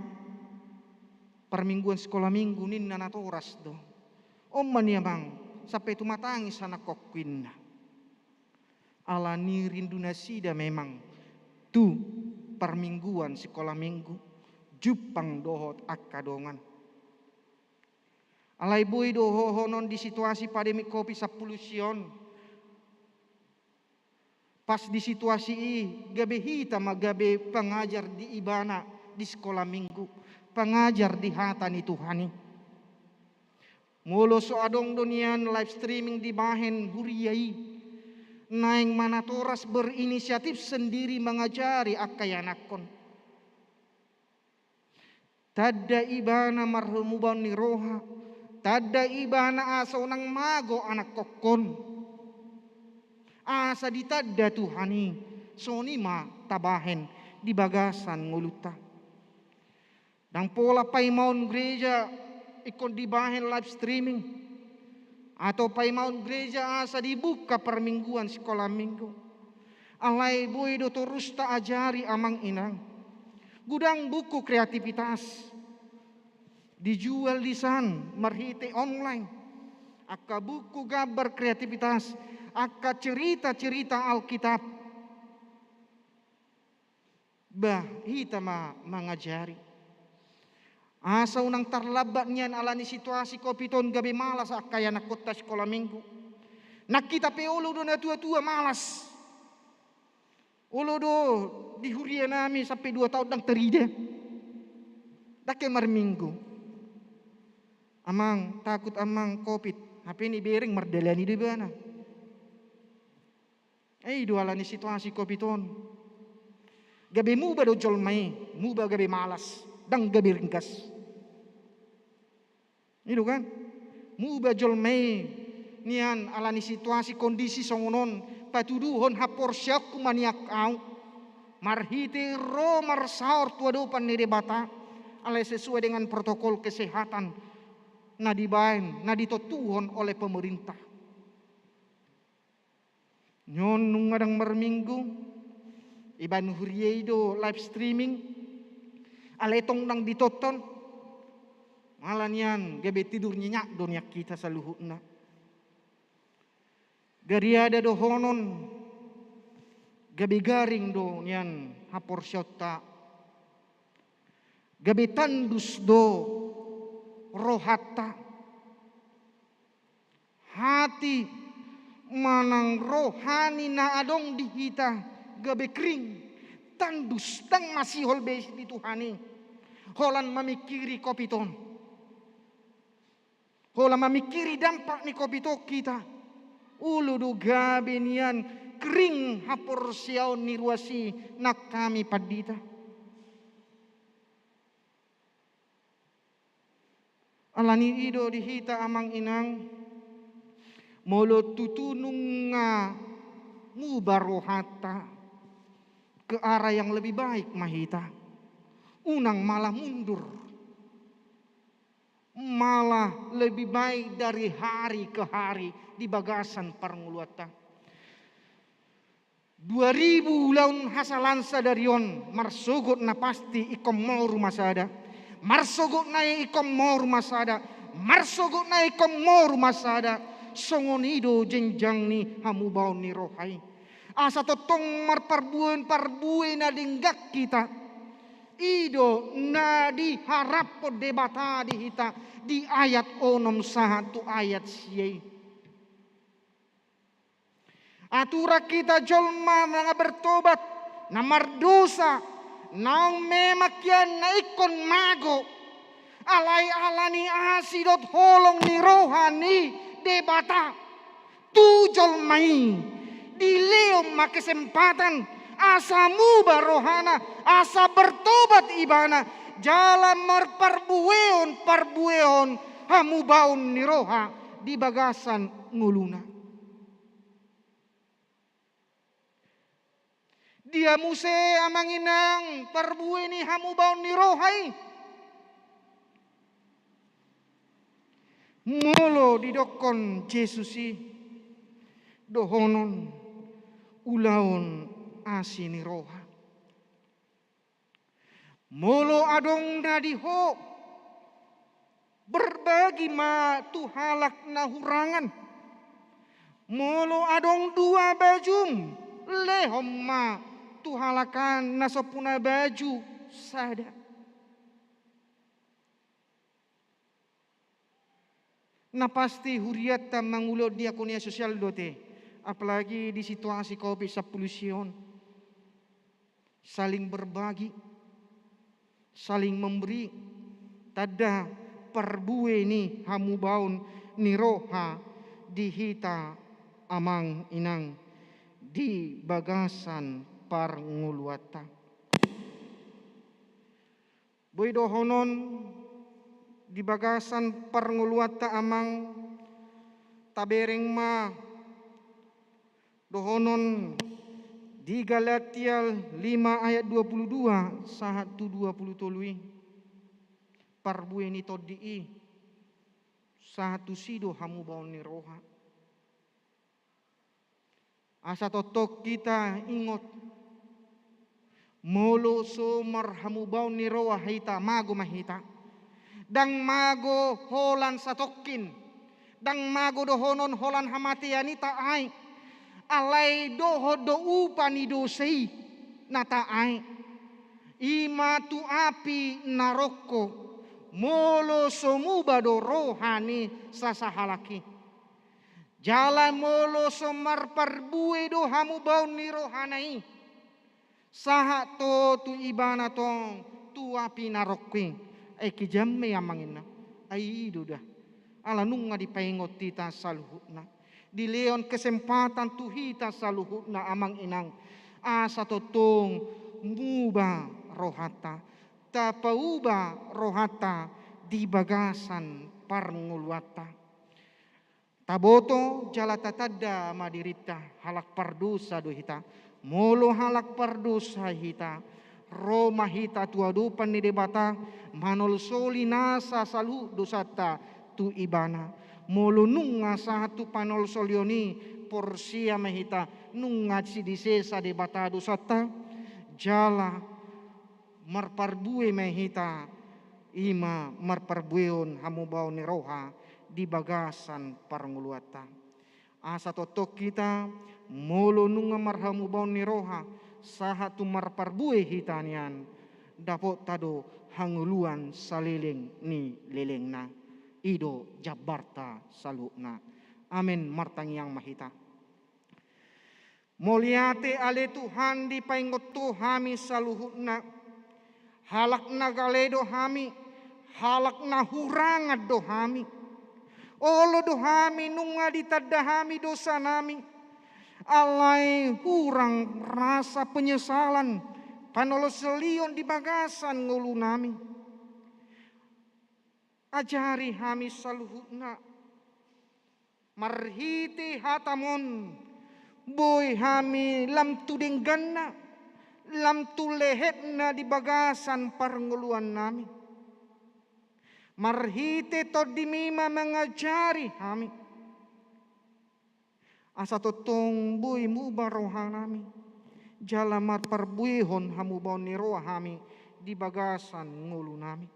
parmingguan singkola minggu?" ninna natoras do. "On ma nian, Amang, sampe tumatangis anakkonku," ninna. Ala ni rindu nasida memang tu parmingguan singkola minggu, jumpang dohot angka dongan. Alai boi do dohonon di situasi pandemi covid sampulu sia on. Pas di situasi i, gabe hita ma gabe pangajar di ibana di sikola minggu, pangajar di hata ni Tuhan i. Molo so adong do nian live streaming dibahen huria i, naeng ma natoras berinisiatif sendiri mangajari angka ianakkon. Tanda ibana marhamubaon ni roha, tanda ibana asa unang mago anakkon. Asa ditanda Tuhan i, songon i ma tabahen di bagasan ngolunta. Ndang pola paimaon gereja ingkon dibahen live streaming, atau paimaon gereja asa dibuka parmingguan sikola minggu. Alai boi do torus taajari, amang inang. Godang buku kreativitas dijual disan marhite online. Angka buku gambar kreativitas, angka cerita-cerita Alkitab. Bah, hita ma mangajari. Asa unang tarlambat nian ala ni situasi covid on gabe malas angka ianakkonta sikola minggu. Nang hita pe olo do natua-tua malas. Olo do di huria nami sampe dua taon ndang tarida. Ndang ke marminggu. Amang, takut amang covid. Hape nibereng mardalani do ibana. I do ala ni situasi covid on. Gabe muba do jolma i, muba gabe malas, ndang gabe ringgas. I do kan? Muba jolma i nian ala ni situasi kondisi songon on, patuduhon haporseaonku ma nian ahu. Marhite ro marsaor tu adopan ni Debata, alai sesuai dengan protokol kesehatan na dibaen, na ditontuhon oleh pemerintah. Nion nunga ndang marminggu, ibaen huria i do live streaming, alai tong ndang ditonton, ala nian gabe tidur nyenyak do nian hita saluhutna. Gariada dohonon, gabe garing do nian haporseaonta, gabe tandus do rohanta. Hati manang roha ni na adong di hita gabe kering, tandus, ndang masihol be di Tuhan i. Holan mamingkiri Covid on. Holan mamingkiri dampak ni Covid on hita. Olo do gabe nian kering haporseaon ni ruas i nang hami pandita. Alani i do di hita amang inang, molo tutu nunga muba rohanta, ke arah yang lebih baik ma hita. Unang malah mundur. Malah lebih baik dari hari ke hari di bagasan parngoluanta. Dua ribu ulaon hasalaan sadari on, marsogot na pasti ingkon moru ma sada. Marsogot nai ingkon moru ma sada. Marsogot nai ingkon moru ma sada. Songon i do jenjang ni hamubaon ni roha i. Asa tongtong marparbueon parbue na denggan hita. I do na diharaphon Debata di hita di ayat onom sahat tu ayat sia i. Aturan hita jolma na bertobat, na mardosa, naung memang hian na ingkon mago. Alai alani asi dohot holong ni roha ni Debata tu jolma i, dilehon ma kesempatan asa muba rohana, asa bertobat ibana, jala marparbueon parbueon hamubaon ni roha di bagasan ngoluna. Dia muse amang inang parbue ni hamubaon ni roha i? Molo didokkon Jesus i dohonon ulaon asi ni roha. Molo adong na di ho, berbagi ma tu halak na hurangan. Molo adong dua bajum, lehon ma tu halak an na so puna baju sada. Na pasti hurianta mangulahon diakonia sosial do ate, apalagi di situasi Covid sampulu sia on. Saling berbagi, saling memberi, tanda parbue ni hamubaon ni roha di hita amang inang di bagasan parngoluanta. Boi dohonon di bagasan parngoluanta amang, tabereng ma dohonon di Galatia lima ayat dua pulu dua sahat tu dua pulu tolu i. Parbue ni tondi i sahat tusi do hamubaon ni roha. Asa tongtong hita ingot, molo so marhamubaon ni roha hita, mago ma hita. Ndang mago holan satongkin, ndang mago dohonon holan hamatean i tahe, alai dohot do upa ni dosa i na tahe, i ma tu api narokko, molo so muba do roha ni sasahalak i. Jala molo so marparbue do hamubaon ni rohana i, sahat do tu ibana tong tu api narokko i. Ai kejam ma i amang inang, ai i do da. Ala nunga dipaingot hita saluhutna. Dilehon kesempatan tu hita saluhutna amang inang, asa tongtong muba rohanta, tapauba rohanta di bagasan parngoluanta. Taboto jala tatanda ma dirinta, halak pardosa do hita. Molo halak pardosa hita, ro ma hita tu adopan ni Debata, manolsoli nasa saluhut dosanta tu Ibana. Molo nunga sahat tu panolsolion i, porsea ma hita, nunga sidisesa Debata dosanta. Jala marparbue ma hita, i ma marparbuehon hamubaon ni roha di bagasan parngoluanta. Asa tongtong hita, molo nunga marhamubaon ni roha, sahat tu marparbue hita nian, dapotta do hangoluan saleleng ni lelengna. I do jambarta saluhutna. Amen, martangiang ma hita. Mauliate ale Tuhan, dipaingot Ho hami saluhutna. Halak na gale do hami, halak na hurangan do hami. Olo do hami nunga ditanda hami dosanami. Alai hurang rasa penyesalan, panolsolion di bagasan ngolunami. Ajari hami saluhutna. Marhite hataM on, boi hami lam tu dengganna, lam tu lehetna di bagasan parngoluannami. Marhite TondiMi ma mangajari hami. Asa tongtong boi muba rohanami, jala marparbuehon hamubaon ni roha hami di bagasan ngolunami.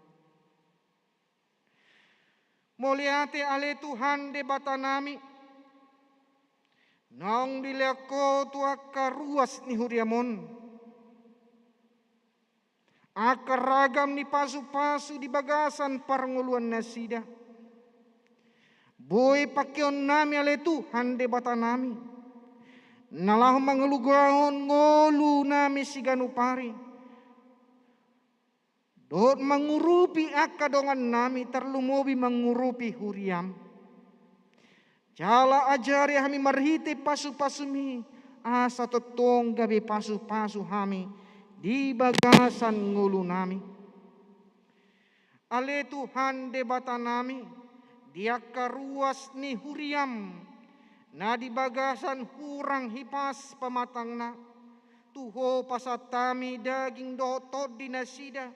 Mauliate ale Tuhan Debatanami, naung dilehon Ho tu angka ruas ni huriaM on angka ragam ni pasupasu di bagasan parngoluannasida. Boi pangkeonnami ale Tuhan Debatanami, na laho mangalugahon ngolunami siganup ari, dohot mangurupi angka dongannami, tarlumobi mangurupi huriaM. Jala ajari hami marhite pasupasuMi, asa tongtong gabe pasupasu hami di bagasan ngolunami. Ale Tuhan Debatanami, di angka ruas ni huriaM, na di bagasan hurang hipas pamatangna, tu Ho pasahat hami daging dohot tondinasida,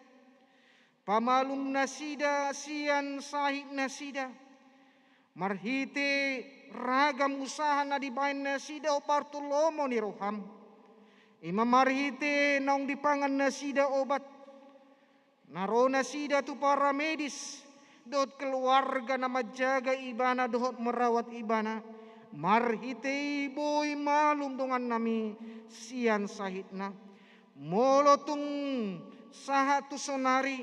pamalumnasida sian sahitnasida, marhite ragam usaha na dibahen nasida hombar tu lomo ni rohaM. I ma marhite naung dipangan nasida obat, na ro nasida tu paramedis, dohot keluarga na manjaga ibana dohot merawat ibana, marhite i boi malum dongannami sian sahitna. Molo tung sahat tu sonari,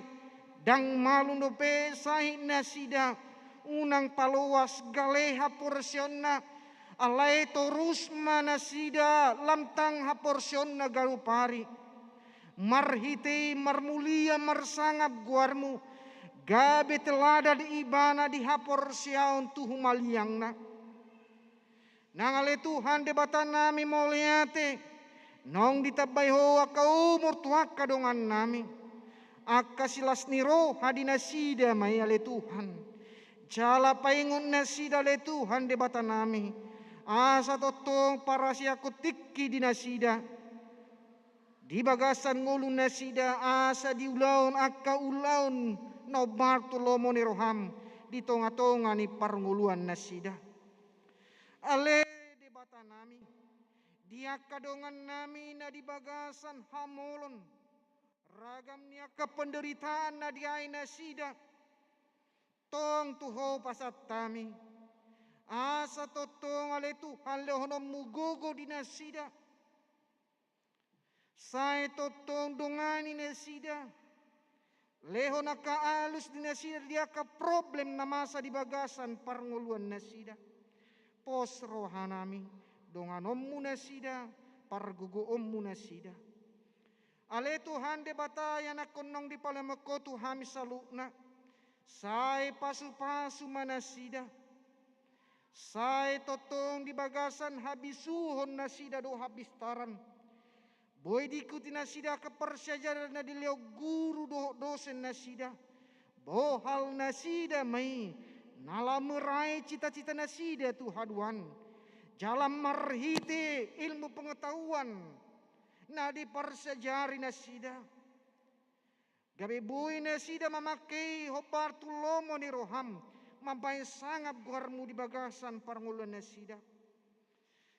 ndang malum dope sahitnasida, unang paloas gale haporseaonna, alai torus ma nasida lam tang haporseaonna ganup ari. Marhite i marmulia marsangap goarMu, gabe teladan ibana di haporseaon tu humaliangna. Nang ale Tuhan Debatanami mauliate, naung ditambai Ho angka umur tu angka dongannami. Angka silas ni roha di nasida ma i ale Tuhan. Jala paingot nasida ale Tuhan Debatanami, asa tongtong parasiakkon tingki di nasida, di bagasan ngolunasida, asa diulahon angka ulaon na hombar tu lomo ni rohaM di tongatonga ni parngoluannasida. Ale Debatanami, di angka dongannami na di bagasan hamolon, ragam ni angka penderitaan na diae nasida, tong tu Ho pasahat hami, asa tongtong ale Tuhan lehononMu gogo di nasida. Sai tongtong dongani nasida, lehon angka alus di nasida di angka problem na masa di bagasan parngoluannasida. Pos rohanami, donganonMu nasida, pargogoonMu nasida. Ale Tuhan Debata, ianakkon naung dipalemon Ho tu hami saluhutna, sai pasupasu ma nasida. Sai tongtong di bagasan habisuhon nasida dohot hapistaran, boi diikuti nasida angka parsiajaran na dilehon guru dohot dosen nasida. Bohal nasida ma i na laho meraih cita-cita nasida tu haduan, jala marhite ilmu pengetahuan na diparsiajari nasida, gabe boi nasida mamangke i hombar tu lomo ni roham, mambahen sangap goarmu di bagasan parngoluan nasida.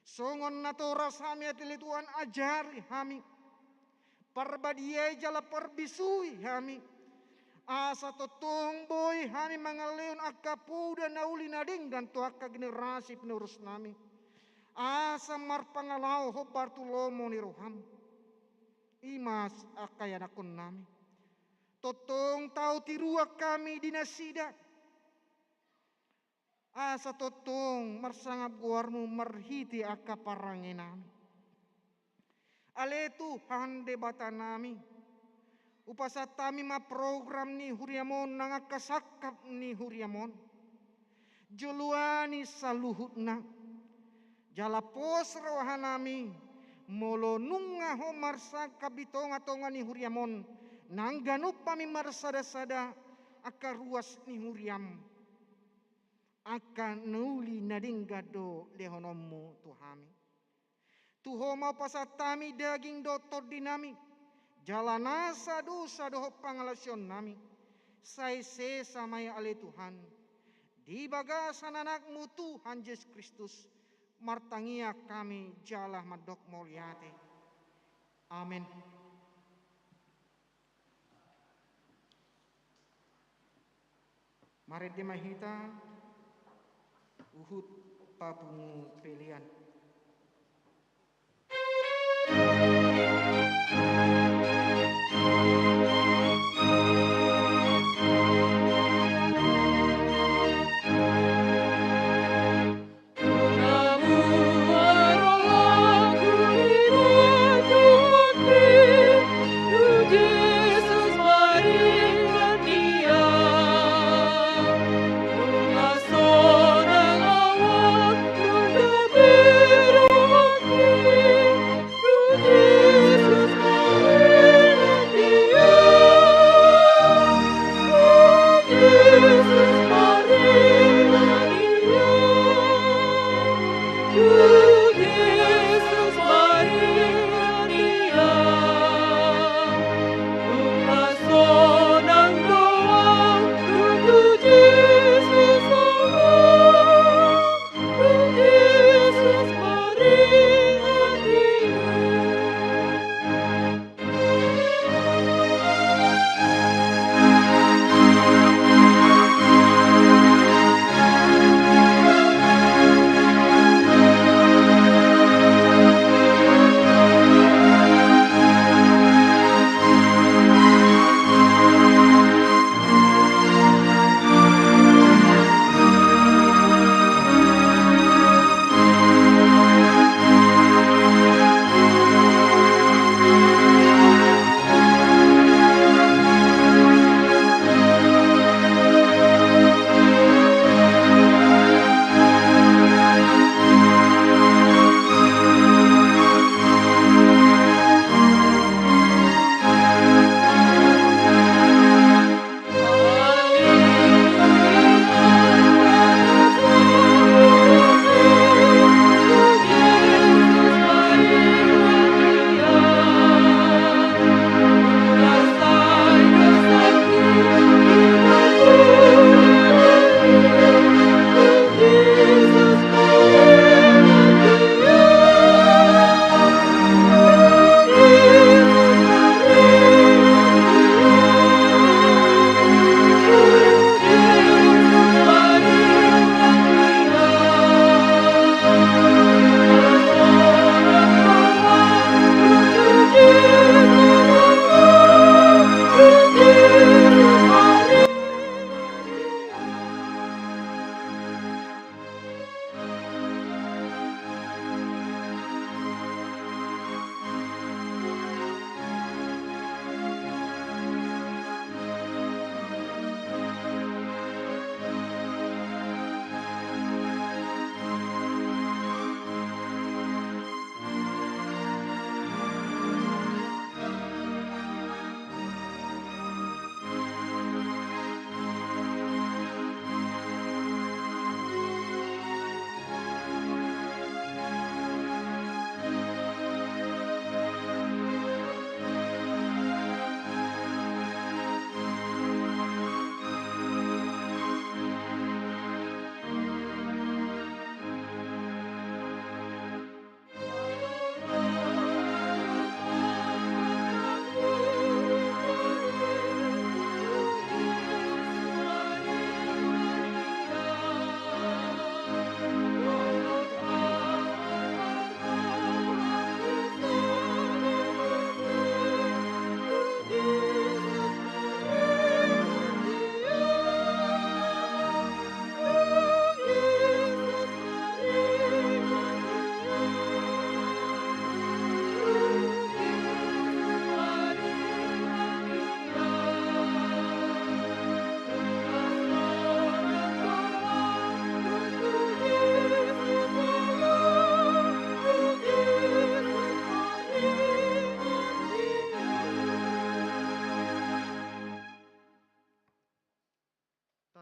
Songon natoras hami, ale Tuhan, ajari hami, parbadiai jala parbisui hami, asa tongtong boi hami mangalehon angka poda na uli na denggan tu angka generasi penerus nami, asa marpangalaho hombar tu lomo ni roham. I ma angka ianakhon nami, tongtong tau tiruan hami di nasida, asa tongtong marsangap goarmu marhite angka parange nami. Ale Tuhan Debata nami, hupasahat hami ma program ni huriam on nang angka sangkap ni huriam on, joloani saluhutna. Jala pos roha nami, molo nunga ho marsangkap di tongatonga ni huriam on, nang ganup hami marsadasada angka ruas ni huriam, angka na uli na denggan do lehononmu tu hami. Tu ho ma hupasahat hami daging dohot tondi nami, jala nasa dosa dohot pangalaosion nami. Sai sesa ma i, ale Tuhan, di bagasan Anakmu Tuhan Jesus Kristus, martangiang hami jala mandok mauliate. Amen. Marende ma hita, huhut papungu pelean.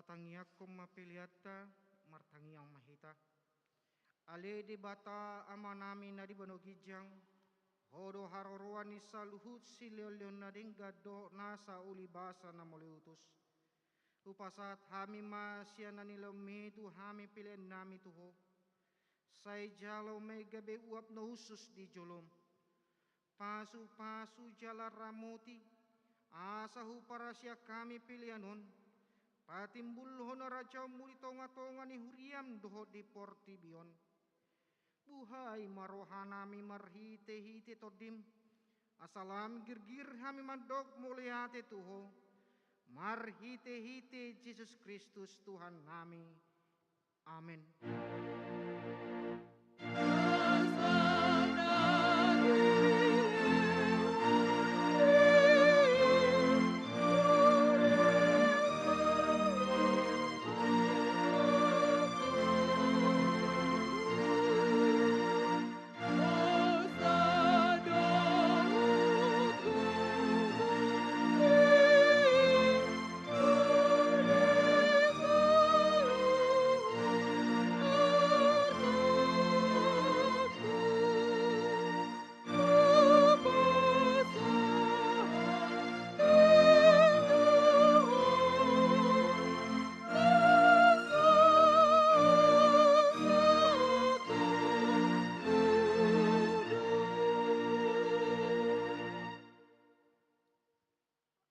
Tangiangkon ma peleanta, martangiang ma hita. Ale Debata Amanami na di banua ginjang, Ho do haroroan ni saluhut silehonlehon na denggan dohot nasa ulibasa na mauliutus. Hupasahat hami ma sian na nilehonMi tu hami peleannami tu Ho. Sai jalo ma i gabe uap na hushus di joloM. Pasupasu jala ramoti, asa huparasian hami pelean on, patimbulhon harajaonMu di tongatonga ni huriaM dohot di portibi on. Buhai ma rohanami marhitehite TondiM, asa lam girgir hami mandok mauliate tu Ho, marhitehite Jesus Kristus Tuhannami. Amen.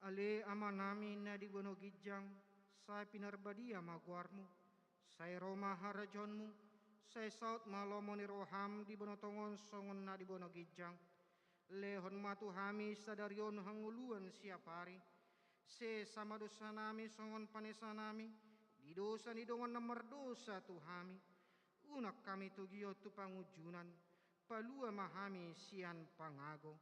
Ale Amanami na di banua ginjang, sai pinarbadia ma goarMu, sai ro ma harajaonMu, sai saut ma lomo ni rohaM di banua tonga on songon na di banua ginjang. Lehon ma tu hami sadari on hangoluan siapari. Sesa ma dosanami songon panesanami di dosa ni dongan na mardosa tu hami. Unang hami togihon tu pangunjunan, palua ma hami sian pangago.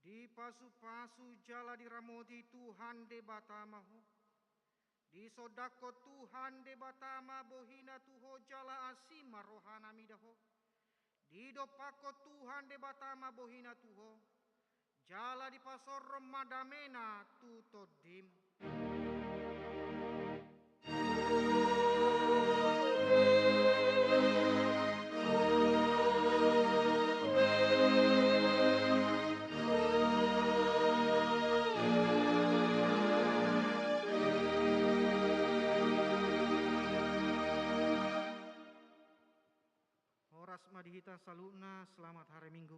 Dipasupasu jala diramoti Tuhan Debata ma ho. Disondangkon Tuhan Debata ma bohiNa tu ho jala asi ma rohaNa mida ho. Didompakkon Tuhan Debata ma bohiNa tu ho, jala dipasorron ma dameNa tu tondim. Horas ma di hita saluhutna, selamat hari Minggu.